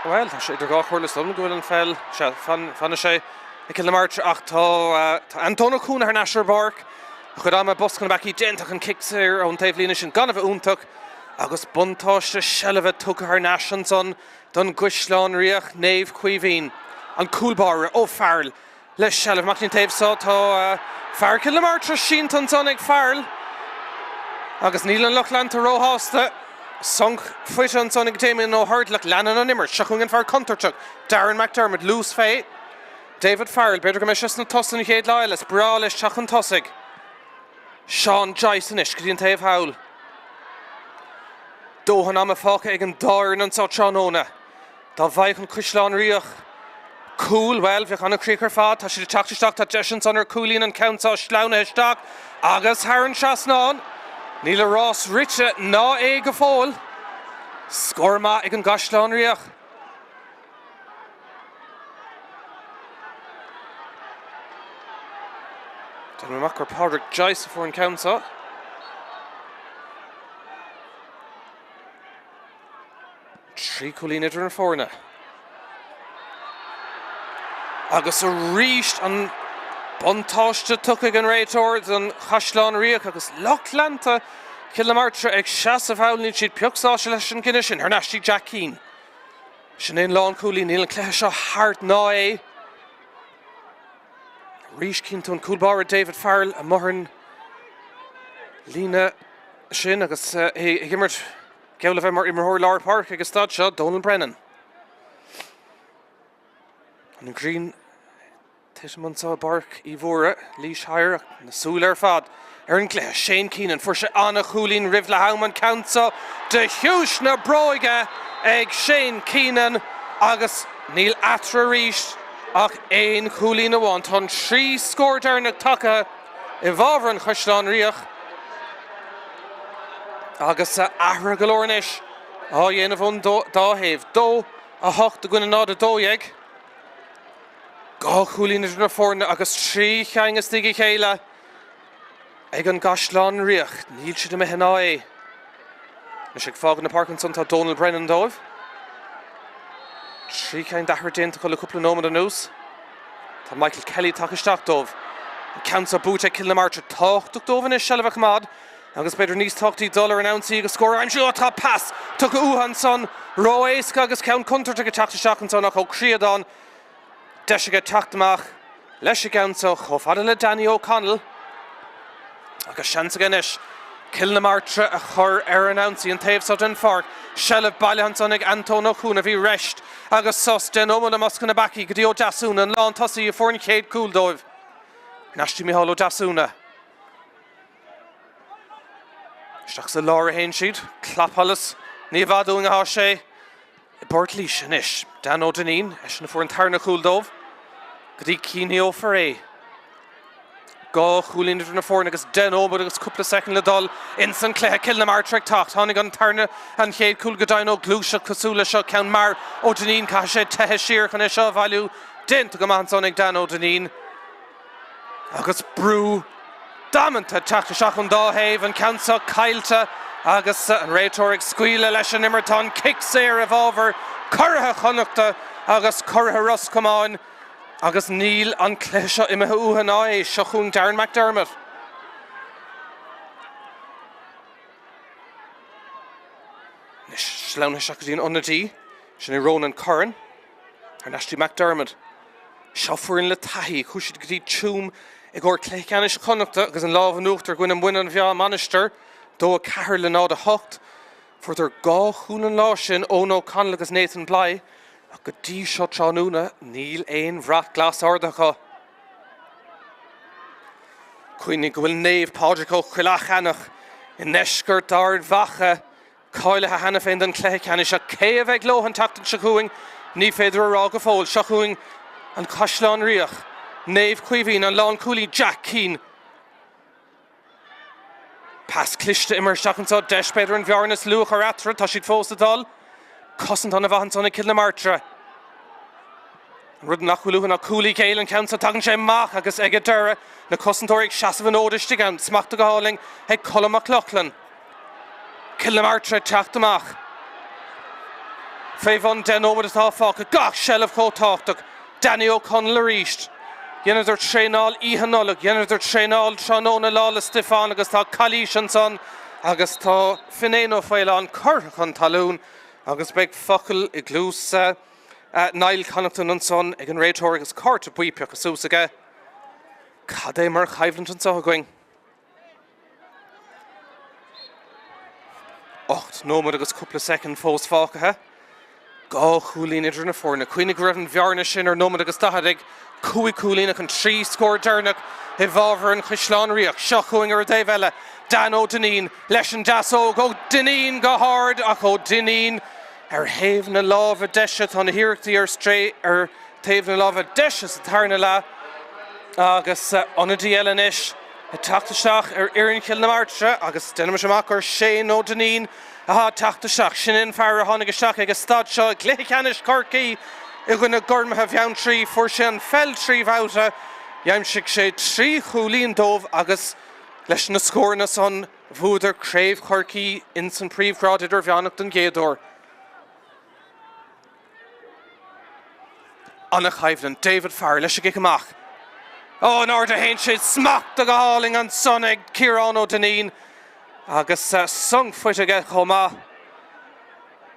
bhuel, tá sé idir dhá chomhairle, is dóigh liom go bhfuil an pheil, sea, fanfaidh sé ag Cill na Martra ach tá Antóin Ó Cuana thar n-ais ar an bpáirc. A chuid ama i mbosca na bpeacaí déanta ach an cic saor ón taobhlíne sin gan a bheith iontach agus buntáiste seilbhe tugtha thar n-ais ansan don gCaisleán Riach, Naomh Caoimhín. An cúl báire, Ó Fearghail le seilbh amach an taobh so. Tá fear Chill na Martra sínte ansan ag Farrell agus níl an lucht leanta róshásta. Sonc faighte ansan ag Damien Ó hAird ach leanann an imirt. Seo chugainn an fear contúirteach, Darren McDermott, luas fé David Farrell. B'fhéidir go mbeidh sé sna tosaithe an chéad lá eile. Is breá leis teacht chun tosaigh. Seán Joyce anois go dtí an taobh thall. Dóthain ama fágtha ag an dá fhoireann anseo tráthnóna. Dá bhfaigheadh an Caisleán Riach cúl, bhuel, bheadh an-chríoch ar fad. Tá siad ag teacht isteach, tá deis ansan ar chúilín, an ceann seo sleamhnaithe isteach agus thar an trasnán. Níl a rás rite ná é go fóill. Scór maith ag an gCaisleán Riach. Déanaim amach gur Pádraig Joyce a fuair an ceann seo. 3 chúilín idir na foirne. Agus arís an buntáiste tugtha ag an réiteoir don Chaisleán Riach agus lucht leanta Chill na Martra ag seasamh thall, níl siad pioc sásta leis an gcinneadh sin. Thar n-ais dtí Jack Keane. Sin é an lánchúlaí, níl an cluiche seo thart ná é. Arís cíonn tú an cúl báire David Farrell amuigh ar an líne sin agus é ag imirt Geall le bheith mar imreoir lár páirce ag an staid seo, Donal Brennan. An ghrian ag titim anseo i bPáirc Uí Mhórdha, Laois Thoir, ach na súile ar fad ar an gcluiche. Shane Keenan, fuair sé an-chúilín roimh leath am, an ceann seo de chiumhais na bróige ag Shane Keenan agus níl eatarthu arís ach aon chúilín amháin. Tá an 3 scór deireanach tagtha i bhfabhar an Chaisleáin Riach agus athruithe go leor anois á dhéanamh ón dá thaobh. 2, 8 i gcoinne 0, 12. 2 chúilín idir na foirne agus 3 cheann as a chéile ag an gCaisleán Riach. Níl siad imithe ná é. Anois ag fágáil na páirce ansan tá Donal Brennan dóibh. 3 cheann d'athruithe déanta acu le cúpla nóiméad anuas. Tá Michael Kelly tagtha isteach dóibh. An ceann seo buaite ag Cill na Martra. Tábhachtach dóibh anois seilbh a choimeád agus b'fhéidir níos tábhachtaí dul ar an ionsaí agus scór a aimsiú. Ó tá pas tugtha uathu ansan ró-éasca agus ceann contúirteach ag teacht isteach ansan ach Ó Críodáin deis aige teacht amach leis an gceann seo chomh fada le Danny O'Connell agus seans aige anois. Cill na Martra a chur ar an ionsaí an taobh seo den pháirc. Seilbh bailithe ansan ag Antóin Ó Cuana. Bhí rest agus sos deich nóiméad i mbosca na bpeacaí go dtí Ó Deasúna, an lántosaí a fuair an chéad cúl dóibh. Thar n-ais dtí Micheál Ó Deasúna. Isteach sa lár a théann siad. Clapsholas. Ní i bhfad uainn atá sé. I bPort Laoise anois. Dan Ó Duinnín, eisean a fuair an tarna cúl dóibh. Go dtí Cian Ó Fearraigh. 2 chúilín idir na foirne agus 10 nóiméad agus cúpla soicind le dul ins an cluiche. Cill na Martra ag teacht. Tháinig an tarna, an chéad cúl go deimhin ó gluaiseacht cosúil leis seo. Ceann mear ó Dineen. Caithfidh sé teitheadh siar chun é seo a bhailiú. Déanta go maith ansan ag Dan Ó Duinnín. Agus brú damanta ag teacht isteach ón dá thaobh, an ceann seo caillte agus an réiteoir ag scaoileadh leis an imirt. Tá an cic saor i bhfabhar curaithe Chonnachta agus curaithe Ros Comáin agus níl an cluiche seo imithe uathu ná é. Seo chugainn Darren McDermott. Anois sleamhnaithe isteach go dtí an ionadaí, sin é Ronan Curran. Thar n-ais dtí McDermott. Seo foireann le taithí. Chuaigh siad go dtí Tuaim i gcomhair cluiche ceannais Chonnachta agus an lámh in uachtar i gcoinne Muineann Mheá Mainistir, 2 4 le 0 8. Fuaireadar dhá chúl an lá sin, Eoin O'Connell agus Nathan Bly, ach go dtí seo tráthnóna níl aon bhrat glas ardaithe acu. Cuimhnigh go bhfuil Naomh Pádraig ó Choill Eanach i ndeisceart Ard Mhacha. Cáilithe cheana féin don chluiche ceannais ach cé a bheidh leo an tseachtain seo chugainn, ní féidir a rá go fóill. Seo chugainn an Caisleán Riach, Naomh Caoimhín, an lánchúlaí Jack Keane. Pas cliste imeartha isteach anseo, deis b'fhéidir an bhearna is lú a chur eatarthu, tá siad fós ag dul. Cosaint an-mhaith ansan ag Cill na Martra. An rud nach bhfuil uathu ná cúl a ghéilleadh an ceann seo, tagann sé amach agus ag an deireadh, na cosantóirí ag seasamh an fhóid istigh ann, smachtaithe go hálainn ag Colm Mac Lochlainn. Cill na Martra ag teacht amach. Fé bhun 10 nóiméad atá fágtha. Gach seilbh chomh tábhachtach. Danny O'Connell arís. Dheineadar traenáil oíche Nollag, dheineadar traenáil tráthnóna Lá 'le Stiofáin agus tá calaois ansan agus tá Fionnén Ó Faoláin curtha chun talún agus beidh focal i gcluas Niall Connaughton ansan ag an réiteoir agus cárta buí pioctha suas aige. Cad é mar choimhlint anseo againn? 8 nóiméad agus cúpla soicind fós fágtha. 2 chúilín idir na foirne. Cuimhnigh go raibh an bhearna sin ar nóiméad agus 40 ag 5 chúilín ach an 3 scór deireanach i bhfabhar an Chaisleáin Riach. Seo chugainn ar an dtaobh eile Dan Ó Duinnín leis an deasóg. Ó Duinnín go hard ach Ó Duinnín ar thaobh na láimhe deise. Tá na hiarrachtaí ar strae ar taobh na láimhe deise sa tarna leath agus ionadaí eile anois. Ag teacht isteach ar fhoireann Chill na Martra agus déanaimis amach gur Shane Ó Duinnín atá ag teacht isteach. Sin é an fear a tháinig isteach ag an staid seo i gcluiche ceannais Chorcaí i gcoinne Gormaithe Bheanntraí. Fuair sé an pheil 3 bhabhta, d'aimsigh sé 3 chúilín dóibh agus leis na scóranna san bhuadar Craobh Chorcaí ins an Príomhghrád Idirmheánach don gcéad uair. An-choimhlint, David Farrell leis an gcic amach. Ó, in airde a théann sé, smachtaithe go hálainn ansan ag Ciarán Ó Duinnín agus sonc faighte aige chomh maith.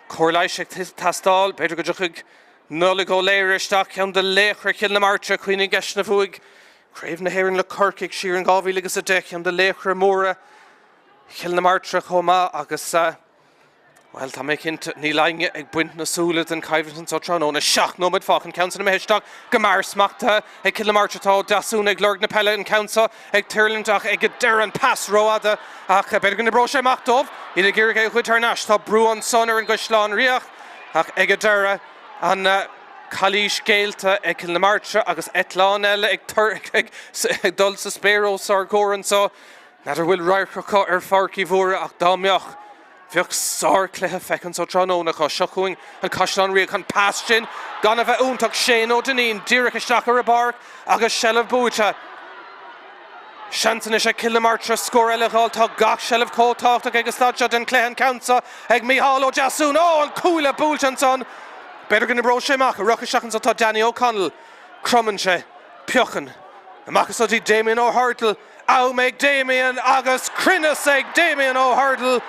Cóir leighis ag teastáil, b'fhéidir go dtiocfaidh Nollaig Ó Laoire isteach, ceann de laochra Chill na Martra, cuimhnigh eisean a bhuaigh Craobh na hÉireann le Corcaigh siar in 2010, ceann de laochra móra Chill na Martra chomh maith agus. Bhuel, tá mé cinnte, níl éinne ag baint na súile den choimhlint anseo tráthnóna. 7 nóiméad fágtha, an ceann san imithe isteach go mear, smachtaithe ag Cill na Martra. Tá Ó Deasúna ag lorg na peile, an ceann seo ag tuirlingt ach ag an deireadh an pas rófhada ach b'fhéidir go n-oibreoidh sé amach dóibh. Iad ag iarraidh é a ghoid thar n-ais. Tá brú ansan ar an gCaisleán Riach ach ag an deireadh an calaois géillte ag Cill na Martra agus eitleán eile ag dul sa spéir os ár gcomhair anseo. N'fheadar bhfuil radharc acu ar Pháirc Uí Mhórdha ach dá mbeadh, bheadh sárchluiche feicthe anseo tráthnóna acu. Seo chugainn an Caisleán Riach, an pas sin gan a bheith iontach, Shane Ó Duinnín díreach isteach ar an bpáirc agus seilbh buaite. Seans anois ag Cill na Martra scór eile a dh'fháil. Tá gach seilbh chomh tábhachtach ag an staid seo den chluiche, an ceann seo ag Micheál Ó Deasúna. Ó, an cuaille buailte ansan. B'fhéidir go n-oibreoidh sé amach. Ag rith isteach anso tá Danny O'Connell. Cromann sé. Piocann. Amach anso dtí Damien O'Hurdle. Am ag Damien agus cruinneas ag Damien O'Hurdle.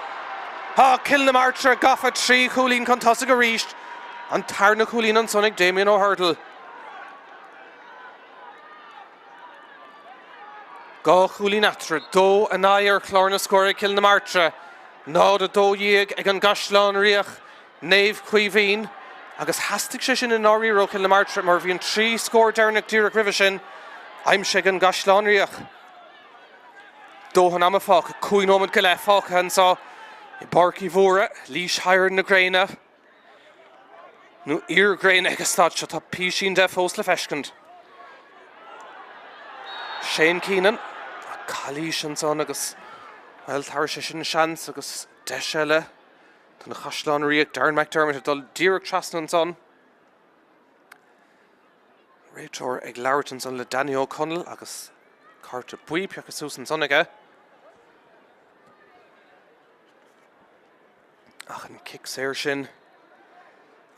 Tá Cill na Martra gafa 3 chúilín chun tosaigh arís. An tarna cúilín ansan ag Damien O'Hurdle. 2 chúilín eatarthu, 2-9 ar chlár na scór ag Cill na Martra, 0-12 ag an gCaisleán Riach, Naomh Caoimhín, agus theastaigh sé sin i ndáiríre ó Chill na Martra mar bhí an 3 scór deireanach díreach roimhe sin aimsithe ag an gCaisleán Riach. Dóthain ama fágtha, 5 nóiméad go leith fágtha anseo i bPáirc Uí Mhórdha, Laois thar na gréine. Nó iar-ghréine ag an staid seo, tá písín de fós le feiscint. Shane Keenan, calaois ansan agus, bhuel, tabharfaidh sé sin seans agus deis eile don Chaisleán Riach, Darren McDermott ag dul díreach trasna ansan. Réiteoir ag labhairt ansan le Danny O'Connell agus cárta buí pioctha suas ansan aige. Ach an cic saor sin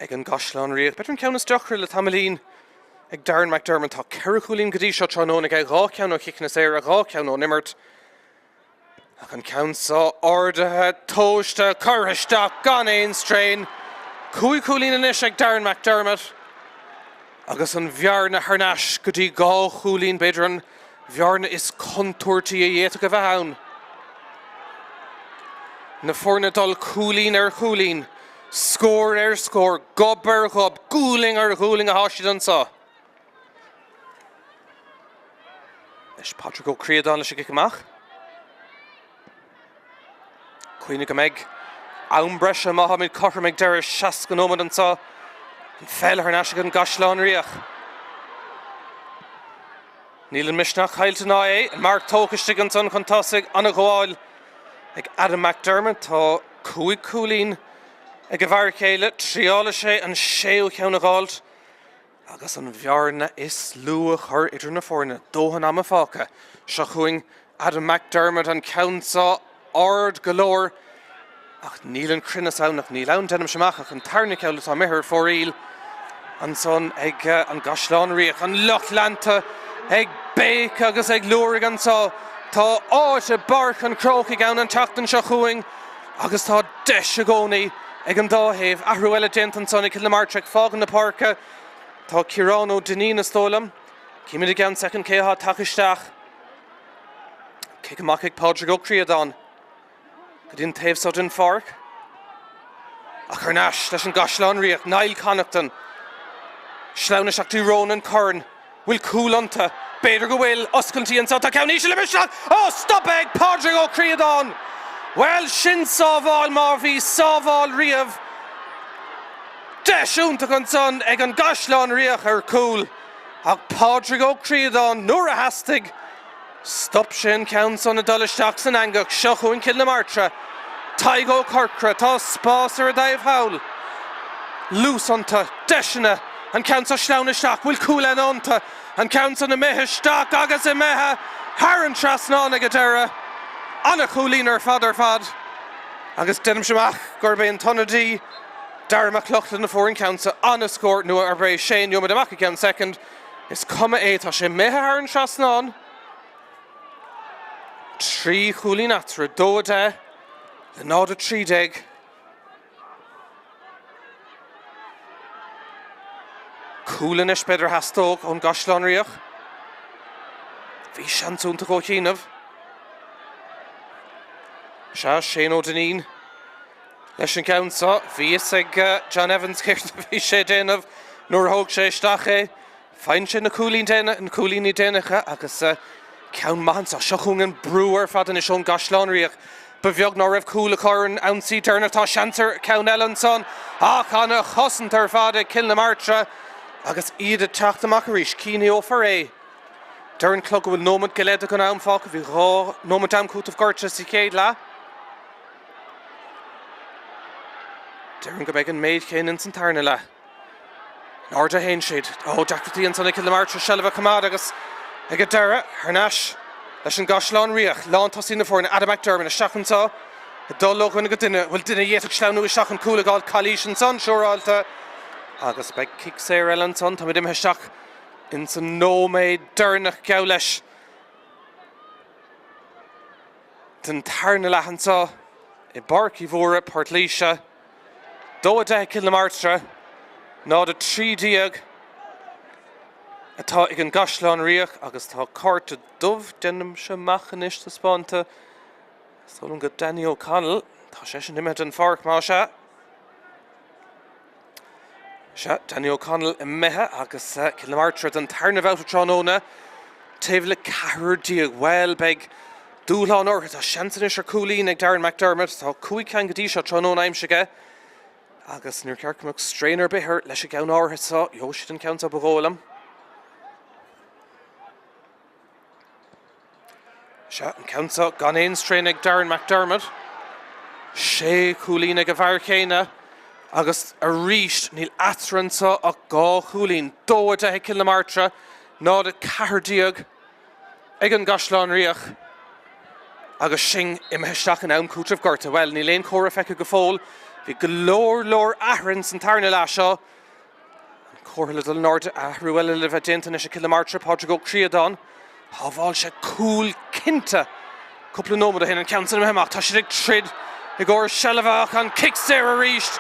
ag an gCaisleán Riach. B'fhéidir an ceann is deacra le tamaillín ag Darren McDermott. Tá 4 chúilín go dtí seo tráthnóna aige, 2 cheann ó chiceanna saora, 2 cheann ón imirt. Ach an ceann seo ardaithe, tomhaiste, curtha isteach gan aon strain. 5 chúilín anois ag Darren McDermott agus an bhearna thar n-ais go dtí 2 chúilín, b'fhéidir an bhearna is contúirtí a d'fhéadfadh a bheith ann. Na foirne ag dul cúilín ar chúilín, scór ar scór, gob ar ghob, gualainn ar ghualainn atá siad anseo. Anois Padraig Ó Críodáin leis an gcic amach. Cuimhnigh go mbeidh am breise má táimid cothrom ag deireadh 60 nóiméad anseo. An pheil thar n-ais ag an gCaisleán Riach. Níl an misneach caillte ná é. An marc tógtha istigh ansan chun tosaigh. Ana-ghabháil ag Adam McDermott. Tá 5 cúilín ag a bhfear chéile. Triálfaidh sé an séú ceann a dh'fháilt. Agus an bhearna is lú a chur idir na foirne, dóthain ama fágtha. Seo chugainn Adam McDermott, an ceann seo ard go leor, ach níl an cruinneas ann, ach níl ann, deinimse amach, ach an tarna ceann atá imithe ar fóraoil ansan ag an gCaisleán Riach. An lucht leanta ag béiceadh agus ag liúirigh anso. Tá áit i bPáirc an Chrócaigh ann an tseachtain seo chugainn agus tá deis i gcónaí ag an dá thaobh. Athrú eile déanta ansan ag Cill na Martra ag fágaint na páirce. Tá Ciarán Ó Duinnín, is dóigh liom. Címid i gceann soicind cé atá tagtha isteach. Cic amach ag Pádraig Ó Críodáin go dtí an taobh so den pháirc. Ach thar n-ais leis an gCaisleán Riach, Niall Connaughton. Sleamhnaithe isteach dtí Ronan Curran. Bhfuil cúl iontu? B'fhéidir go bhfuil. Oscailtí anseo. Tá ceann íseal imithe isteach. Ó, stoptha ag Pádraig Ó Críodáin! Bhuel, sin sábháil má bhí sábháil riamh. Deis iontach ansan ag an gCaisleán Riach ar chúl. Ach Pádraig Ó Críodáin, nuair a theastaigh, Stop sé an ceann san ag dul isteach san eangach. Seo chugainn Cill na Martra. Tadhg Ó Corcora. Tá spás ar a dtaobh thall. Luas iontu. Deiseanna. An ceann seo sleamhnaithe isteach. Bhfuil cúl eile iontu? An ceann san imithe isteach agus imithe thar an trasnán ag an deireadh. Ana-chúilín ar fad ar fad. Agus deinimse amach gurb é an t-ionadaí Darragh Mac Lochlainn a fuair an ceann seo. Ana-scór nó arb é Shane. Gheobhaimid amach i gceann soicind. Is cuma é, tá sé imithe thar an trasnán. 3 chúilín eatarthu, 2 10 le 0 13. Cúl anois b'fhéidir a theastódh ón gCaisleán Riach. Bhí seans iontach ó chianaibh. Sea, Shane Ó Duinnín leis an gceann seo. Bhí fhios ag John Evans céard a bhí sé ag déanamh nuair a thóg sé isteach é. Faigheann sé na cúilíní déanacha agus ceann maith anseo. Seo chugainn an brú ar fad anois ón gCaisleán Riach. Ba bheag ná raibh cúl acu ar an ionsaí deireanach. Tá seans ar cheann eile ansan ach ana-chosaint ar fad ag Cill na Martra agus iad ag teacht amach arís. Coinneofar é. Deir an clog go bhfuil nóiméad go leith den am fágtha. Bhí 2 nóiméad am cúitimh gortaithe sa chéad leath. Déarfainn go mbeidh an méid chéanna ins an tarna leath. In airde a théann siad. Ó, deacrachtaí ansan ag Cill na Martra seilbh a choimeád agus ag an deireadh, thar n-ais leis an gCaisleán Riach. Lántosaí na foirne, Adam McDermott, isteach anseo ag dul ó dhuine go duine. Bhfuil duine a d'fhéadfadh sleamhnú isteach an cúl a fháil? Calaois ansan, siúráilte. Agus beidh cic saor eile ansan. Táimid imithe isteach ins an nóiméad deireanach, geall leis. den tarna leath anseo i bPáirc Uí Mhórdha, Port Laoise. 2-10 ag Cill na Martra, 0-13. atá ag an gCaisleán Riach agus tá cárta dubh, déanaimse amach anois, taispeánta, is dóigh liom go Danny O'Connell. Tá seisean imithe den pháirc más ea. Sea, Danny O'Connell imithe agus Cill na Martra don tarna babhta tráthnóna taobh le ceathrar déag. Bhuel, beidh dúshlán orthu. Tá seans anois ar chúilín ag Darren McDermott. Tá cúig cheann go dtí seo tráthnóna aimsithe aige agus níor cheart go mbeadh strain ar bith air leis an gceann áirithe seo. Gheobhaidh siad an ceann seo ba dhóigh liom. Sea, an ceann seo gan aon strain ag Darren McDermott. Sé chúilín ag an bhfear chéanna agus arís níl eatarthu anseo ach dhá chúilín. 2-10 ag Cill na Martra, 0-14 ag an gCaisleán Riach agus sinn imithe isteach in am cúitimh gorta. Bhuel, níl aon chomhartha feicthe go fóill. Bhí go leor leor athruithe san tarna leath seo. An comhartha le dul in airde, athrú eile le bheith déanta anois ag Cill na Martra, Pádraig Ó Críodáin. Shábháil sé cúl cinnte cúpla nóiméad ó shin, an ceann san imithe amach. Tá siad ag troid i gcomhair seilbhe ach an cic saor arís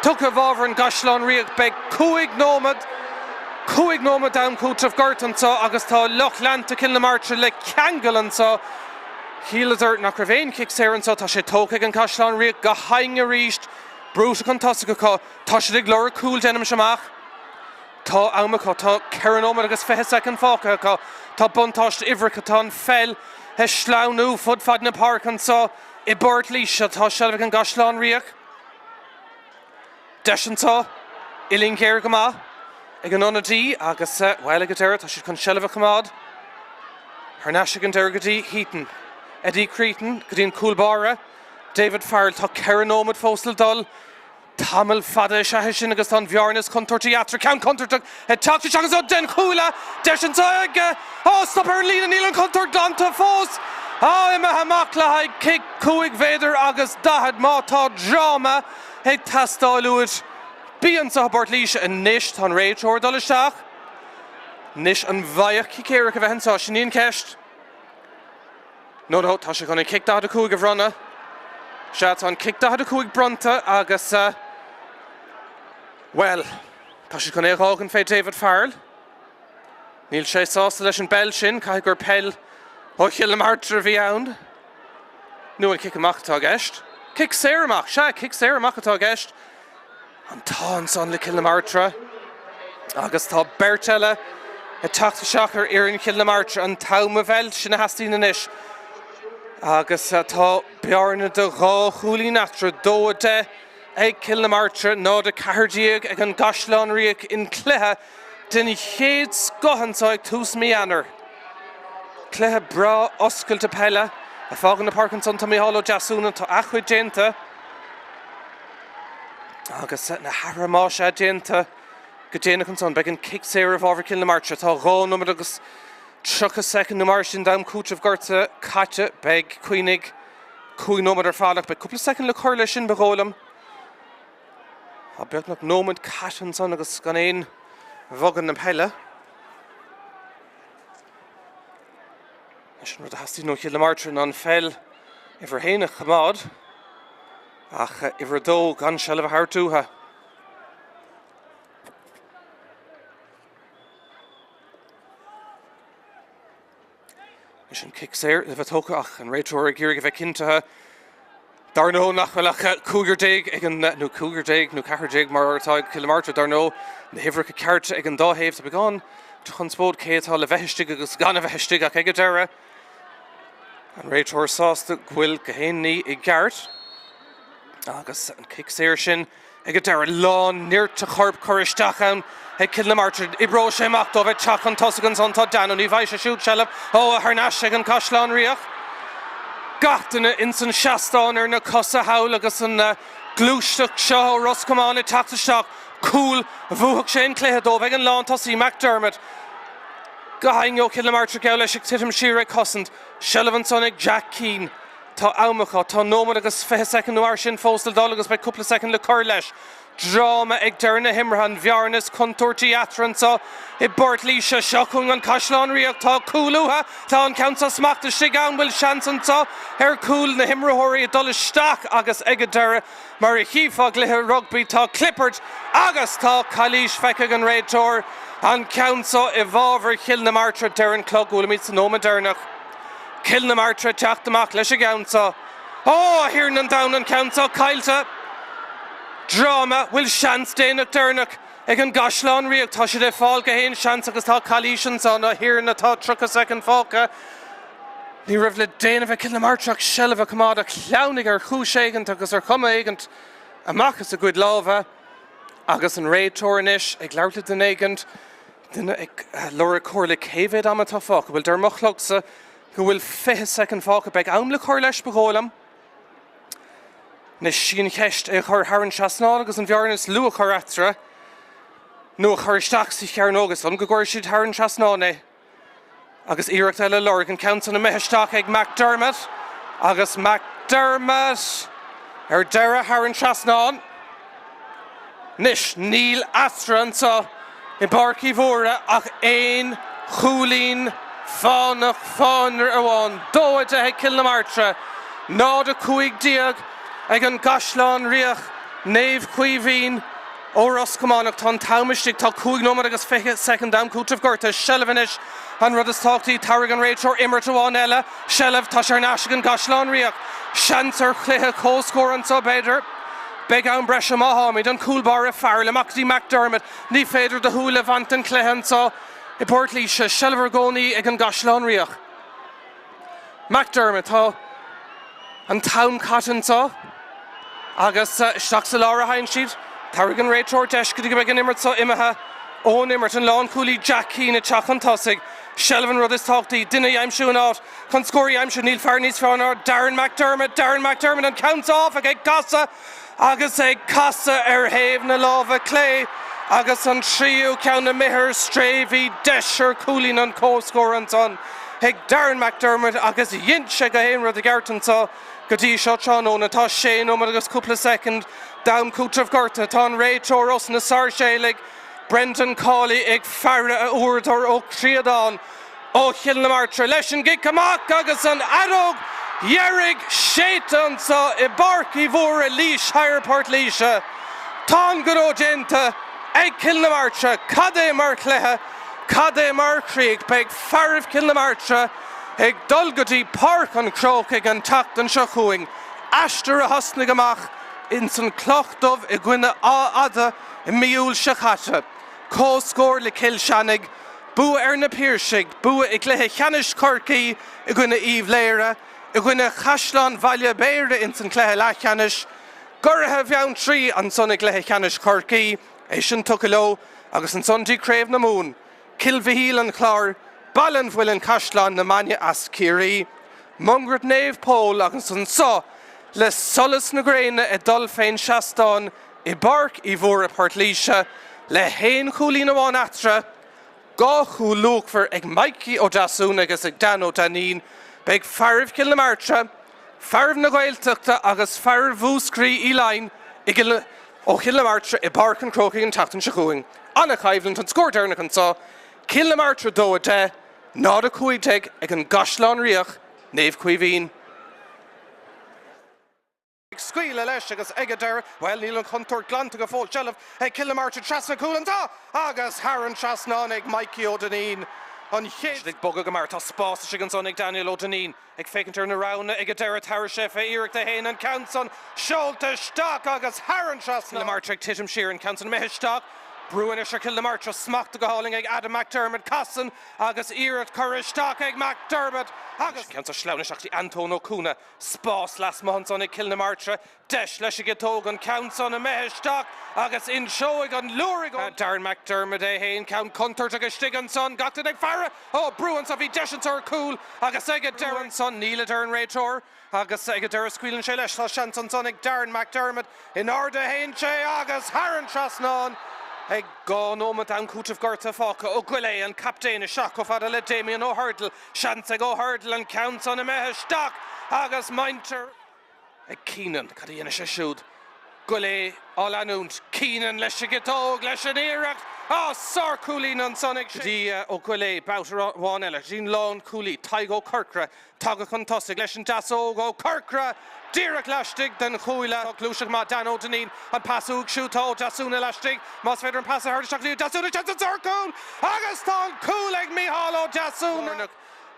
tugtha i bhfabhar an gCaisleán Riach. Beidh cúig nóiméad, cúig nóiméad d'am cúitimh gorta anseo agus tá lucht leanta Chill na Martra le ceangal anseo. Shíleadar nach raibh aon chic saor anseo. Tá sé tógtha ag an Caisleán Riach go huain arís. Brúite chun tosaigh acu. Tá siad ag lorg cúil, déanaimse amach. Tá am acu. Tá ceithre nóiméad agus 20 soicind fágtha acu. Tá buntáiste uimhreach. Tá an pheil ag sleamhnú fud fad na páirce anseo i bPort Laoise. Tá seilbh ag an gCaisleán Riach. Deis anseo. Uillinn ghéar go maith ag an ionadaí agus, bhuel, ag an deireadh tá siad chun seilbh a choimeád. Thar n-ais ag an deireadh go dtí Heaton. Eddie Creaton go dtí an cúl báire. David Farrell. Tá ceithre nóiméad fós le dul. Tamall fada is ea é sin agus tá an bhearna is contúirtí eatarthu. Ceann contúirteach ag teacht isteach anseo den chuaille. Deis anseo aige. Á, stop ar an líne, níl an chontúirt glanta fós. Á, imithe amach le haghaidh cic cúig mhéadar agus daichead. Má tá dráma ag teastáil uait, bí anseo i bPort Laoise anois. Tá an réiteoir ag dul isteach. Anois an bhféadfadh cic éirice a bheith anseo? Sin í an cheist. No, no, tá sé chun an cic 45 a bhronnadh. Sea, tá an cic 45 bronnta agus, bhuel, tá sé chun é a dh'fhágaint fé David Farrell. Níl sé sásta leis an bpeil sin, caithfidh gur peil ó Chill na Martra a bhí ann. Nó an cic amach atá i gceist? Cic saor amach, sea, cic saor amach atá i gceist. An t-ádh ansan le Cill na Martra agus tá beirt eile ag teacht isteach ar fhoireann Chill na Martra. An t-am a mheilt, sin a theastaíonn anois agus tá bearna de dhá chúilín eatarthu, 2-10 ag Cill na Martra, 0-14 ag an gCaisleán Riach in cluiche den chéad scoth anseo ag tús mí Eanáir. Cluiche breá oscailte peile. Ag fágaint na páirce ansan tá Micheál Ó Deasúna, tá a chuid déanta. Agus na hathruithe más ea déanta go déanach ansan, beidh an cic saor i bhfabhar Chill na Martra. Tá 2 nóiméad agus 30 soicind nó mar sin d'am cúitimh gorta caite. Beidh, cuimhnigh, 5 nóiméad ar fad ach beidh cúpla soicind le cur leis sin, ba dhóigh liom. Tá beagnach nóiméad caite ansan agus gan aon bhogadh na peile. Anois an rud a theastaíonn ó Chill na Martra ná an pheil uimhir a haon a choimeád ach uimhir a dó gan seilbh a thabhairt uathu. Anois an cic saor le bheith tógtha ach an réiteoir ag iarraidh a bheith cinntithe. Dar ndóigh nach bhfuil ach cúigear déag ag an, nó cúigear déag nó ceathrar déag mar atá ag Cill na Martra, dar ndóigh, na huimhreacha cearta ag an dá thaobh. Tá beagán de chonspóid cé atá le bheith istigh agus gan a bheith istigh ach ag an deireadh, an réiteoir sásta go bhfuil gach aon ní i gceart agus an cic saor sin Ag an deireadh, lán nirt a choirp curtha isteach ann ag Cill na Martra. Oibreoidh sé amach dóibh ag teacht chun tosaigh ansan tá Dano. Ní bhfaighidh sé siúd seilbh. Ó, thar n-ais ag an Caisleán Riach. Gach duine ins an seastán ar na cosa thall agus an gluaisteacht seo ó Ros Comáin ag teacht isteach. Cúl, bhuafadh sé an cluiche dóibh ag an lántosaí McDermott. Go héinne ó Chill na Martra geall leis ag titim siar ag cosaint. Seilbh ansan ag Jack Keane. Tá am acu. Tá nóiméad agus 20 soicind nó mar sin fós le dul agus beidh cúpla soicind le cur leis. Dráma ag deireadh na himeartha, an bhearna is contúirtí eatarthu anseo i bPort Laoise. Seo chugainn an Caisleán Ríocht. Tá cúl uathu. Tá an ceann seo smachta istigh ann. Bhfuil seans anseo ar chúl na himreoirí ag dul isteach agus ag an deireadh, mar a chífeá i gcluiche rugbaí, tá clipeart agus tá calaois feicthe ag an réiteoir. An ceann seo i bhfabhar Chill na Martra. Deir an clog go bhfuilimid sa nóiméad deireanach. Cill na Martra ag teacht amach leis an gceann seo. Ó, a Thiarna an domhain, an ceann seo caillte! Dráma, bhfuil seans déanach deireanach ag an gCaisleán Ríocht? Tá siad ag fáil gach aon seans agus tá calaois ansan, a Thiarna, tá 30 soicind fágtha. Ní raibh le déanamh ag Cill na Martra ach seilbh a choimeád ach shleamhnaigh ar chúis éigint agus ar chuma éigint amach as a gcuid lámha agus an réiteoir anois ag labhairt le duine éigint, duine ag lorg comhairle cé mhéad ama atá fágtha. Bhuel, deir mo chlogsa go bhfuil 20 soicind fágtha. Beidh am le cur leis, ba dhóigh liom. Anois sí an cheist é a chur thar an trasnán agus an bhearna is lú a chur eatarthu, nó a chur isteach sa chearnóg. Is dóigh liom go gcuirfidh siad thar an trasnán é. Agus iarracht eile á lorg, an ceann san imithe isteach ag McDermott agus McDermott ar deireadh thar an trasnán. Anois níl eatarthu anseo i bPáirc Uí Mhórdha ach aon chúilín fánach fáinre amháin, 2, 10 ag Cill na Martra, 0, 15 ag an gCaisleán Ríocht, Naomh Caoimhín ó Ros Comáin. Ach tá an t-am istigh, tá 5 nóiméad agus 20 soicind d'am cúitimh gorta. Seilbh anois an rud is tábhachtaí. Tabharfaidh an réiteoir imirt amháin eile. Seilbh, tá sé ar ais ag an gCaisleán Ríocht. Seans ar chluiche comhscóir anseo b'fhéidir. Beidh am breise má tháimid. An cúl báire Farrell amach go dtí McDermott. Ní féidir do shúil a bhaint den chluiche anseo i bPort Laoise. Seilbh i gcónaí ag an gCaisleán Ríocht. McDermott, Tá an t-am caite anseo agus isteach sa lár a théann siad. Tabharfaidh an réiteoir deis go dtí go mbeidh an imirt seo imithe ón imirt. An lánchúlaí Jack Keane ag teacht chun tosaigh. Seilbh an rud is tábhachtaí. Duine a aimsiú in áit chun scór a aimsiú. Níl fear níos fearr ná Darren McDermott. Darren McDermott an ceann seo áfach ag casadh agus ag casadh ar thaobh na láimhe clé agus an tríú ceann imithe ar strae. Bhí deis ar chúilín an comhscóir ansan ag Darren McDermott agus dhein sé gach aon rud i gceart anseo go dtí seo tráthnóna. Tá sé nóiméad agus cúpla soicind d'am cúitimh gorta. Tá an réiteoir os na Sáirséalaigh, Brendan Cawley ag faire a uaireadóir Ó Críodáin. Ó Chill na Martra leis an gcic amach agus an fheadóg dheiridh séidte anseo i bPáirc Uí Mhórdha, Laois Thoir, Port Laoise. Tá an gnó déanta ag Cill na Martra. Cad é mar chluiche, cad é mar chríoch. Beidh fearaibh Chill na Martra ag dul go dtí Páirc an Chrócaigh an tseachtain seo chugainn, aistear a thosnaigh amach ins an Cloch Dubh i gcoinne Áth Fhada i mí Iúil seo caite. Comhscór le Cill Chainnigh. Bua ar na Piarsaigh, bua i gcluiche ceannais Chorcaí i gcoinne Uíbh Laoghaire, i gcoinne Chaisleán Bhaile Béarra ins an cluiche leathcheannais, Garraithe Bheanntraí ansan i gcluiche ceannais Chorcaí, é sin tugtha leo, agus ansan dtí Craobh na Mumhan, Cill Mhichíl an Chláir, Baile an Mhuilinn Caisleán na Mainge as Ciarraí, Mungairt Naomh Pól agus anso le solas na gréine ag dul fén seastán i bPáirc Uí Mhórdha Port Laoise le haon chúilín amháin eatarthu, 2 chúl luachmhar ag Mikey Ó Deasúna agus ag Dan Ó Duinnín. Beidh fearaibh Chill na Martra, fearaibh na Gaeltachta agus fearaibh Mhúscraí Uí Laighin i gCill ó Chill na Martra i bPáirc an Chrócaigh an tseachtain seo chugainn. An-choimhlint, an scór deireanach anseo, Cill na Martra 2, 10, 0, 15 ag an gCaisleán Ríocht, Naomh Caoimhín. Ag scaoileadh leis agus ag an deireadh, bhuel, níl an chontúirt glanta go fóill. Seilbh ag Cill na Martra trasna cúl anseo agus thar an trasnán ag Mikey Ó Duinnín. An chéad. Ag bogadh go mear. Tá spás istigh ansan ag Daniel Ó Duinnín. Ag féachaint ar na roghanna ag an deireadh, tabharfaidh sé fé iarracht é féin an ceann san seolta isteach agus thar an trasnán. Cill na Martra ag titim siar, an ceann san imithe isteach. Brú anois ar Chill na Martra, smachta go hálainn ag Adam McDermott. Casann agus iarracht curtha isteach ag McDermott agus. Ceann san sleamhnaithe isteach go dtí Antóin Ó Cuana. Spás lasmuigh ansan ag Cill na Martra, deis leis an gciotóg an ceann san imithe isteach agus inseoidh an liúraigh ó Darren McDermott é féin, ceann contúirteach istigh ansan, gach duine ag faire, ó brú ansan, bhí deis anso ar chúl agus ag an deireadh ansan, níl a deir an réiteoir agus ag an deireadh scaoileann sé leis, tá seans ansan ag Darren McDermott, in airde a théann sé agus thar an trasnán ag 2 nóiméad d'am cúitimh gorta fágtha, Ó Goillé an captaen isteach chomh fada le Damien Ó hUrdail. Seans ag Ó hUrdail an ceann san imithe isteach agus muintir. ag Keenan. Cad a dhéanfaidh sé siúd? Goile á leanúint. Keenan leis an gciotóg, leis an iarracht. Á, sárchúilín ansan ag go dtí Ó Goile, babhta amháin eile. Go dtí'n lánchúlaí, Tadhg Ó Corcora, tagtha chun tosaigh leis an deasóg. Ó Corcora díreach laistigh den chuaille. Tá gluaiseacht maith, Dan Ó Duinnín, an pas uaidh siúd, tá Ó Deasúna laistigh. Más féidir an pas a thabhairt isteach go dtí Ó Deasúna, seans an sárchúl! Agus tá an cúl ag Micheál Ó Deasúna!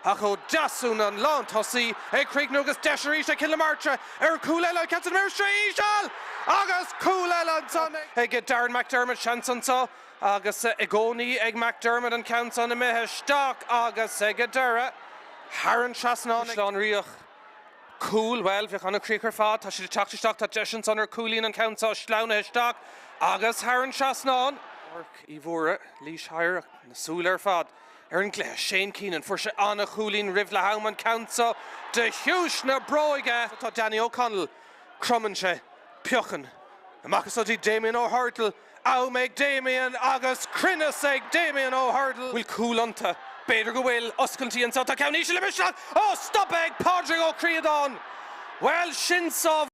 Ach Ó Deasúna an lántosaí ag críochnú agus deis arís ag Cill na Martra ar chúl eile, an ceann san imithe íseal agus cúl eile ansan ag Darren McDermott, seans anso agus i gcónaí ag McDermott an ceann san imithe isteach agus ag an deireadh thar an trasnán. Caisleán Riach. Cúl, bhuel, bheadh an-chríoch ar fad. Tá siad ag teacht isteach, tá deis ansan ar chúilín an ceann seo sleamhnaithe isteach agus thar an trasnán. Páirc Uí Mhórdha, Laois Thoir ach na súile ar fad ar an gcluiche. Shane Keenan, fuair sé an-chúilín roimh leath am an ceann seo de chiumhais na bróige. Tá Danny O'Connell, cromann sé, piochann amach is go dtí Damien O'Hurdle. Am ag Damien agus cruinneas ag Damien O'Hurdle. Bhfuil cúl iontu? B'fhéidir go bhfuil. Oscailtí anseo. Tá ceann íseal imithe isteach. Ó, stoptha ag Pádraig Ó Críodáin. Bhuel, sin sábháil.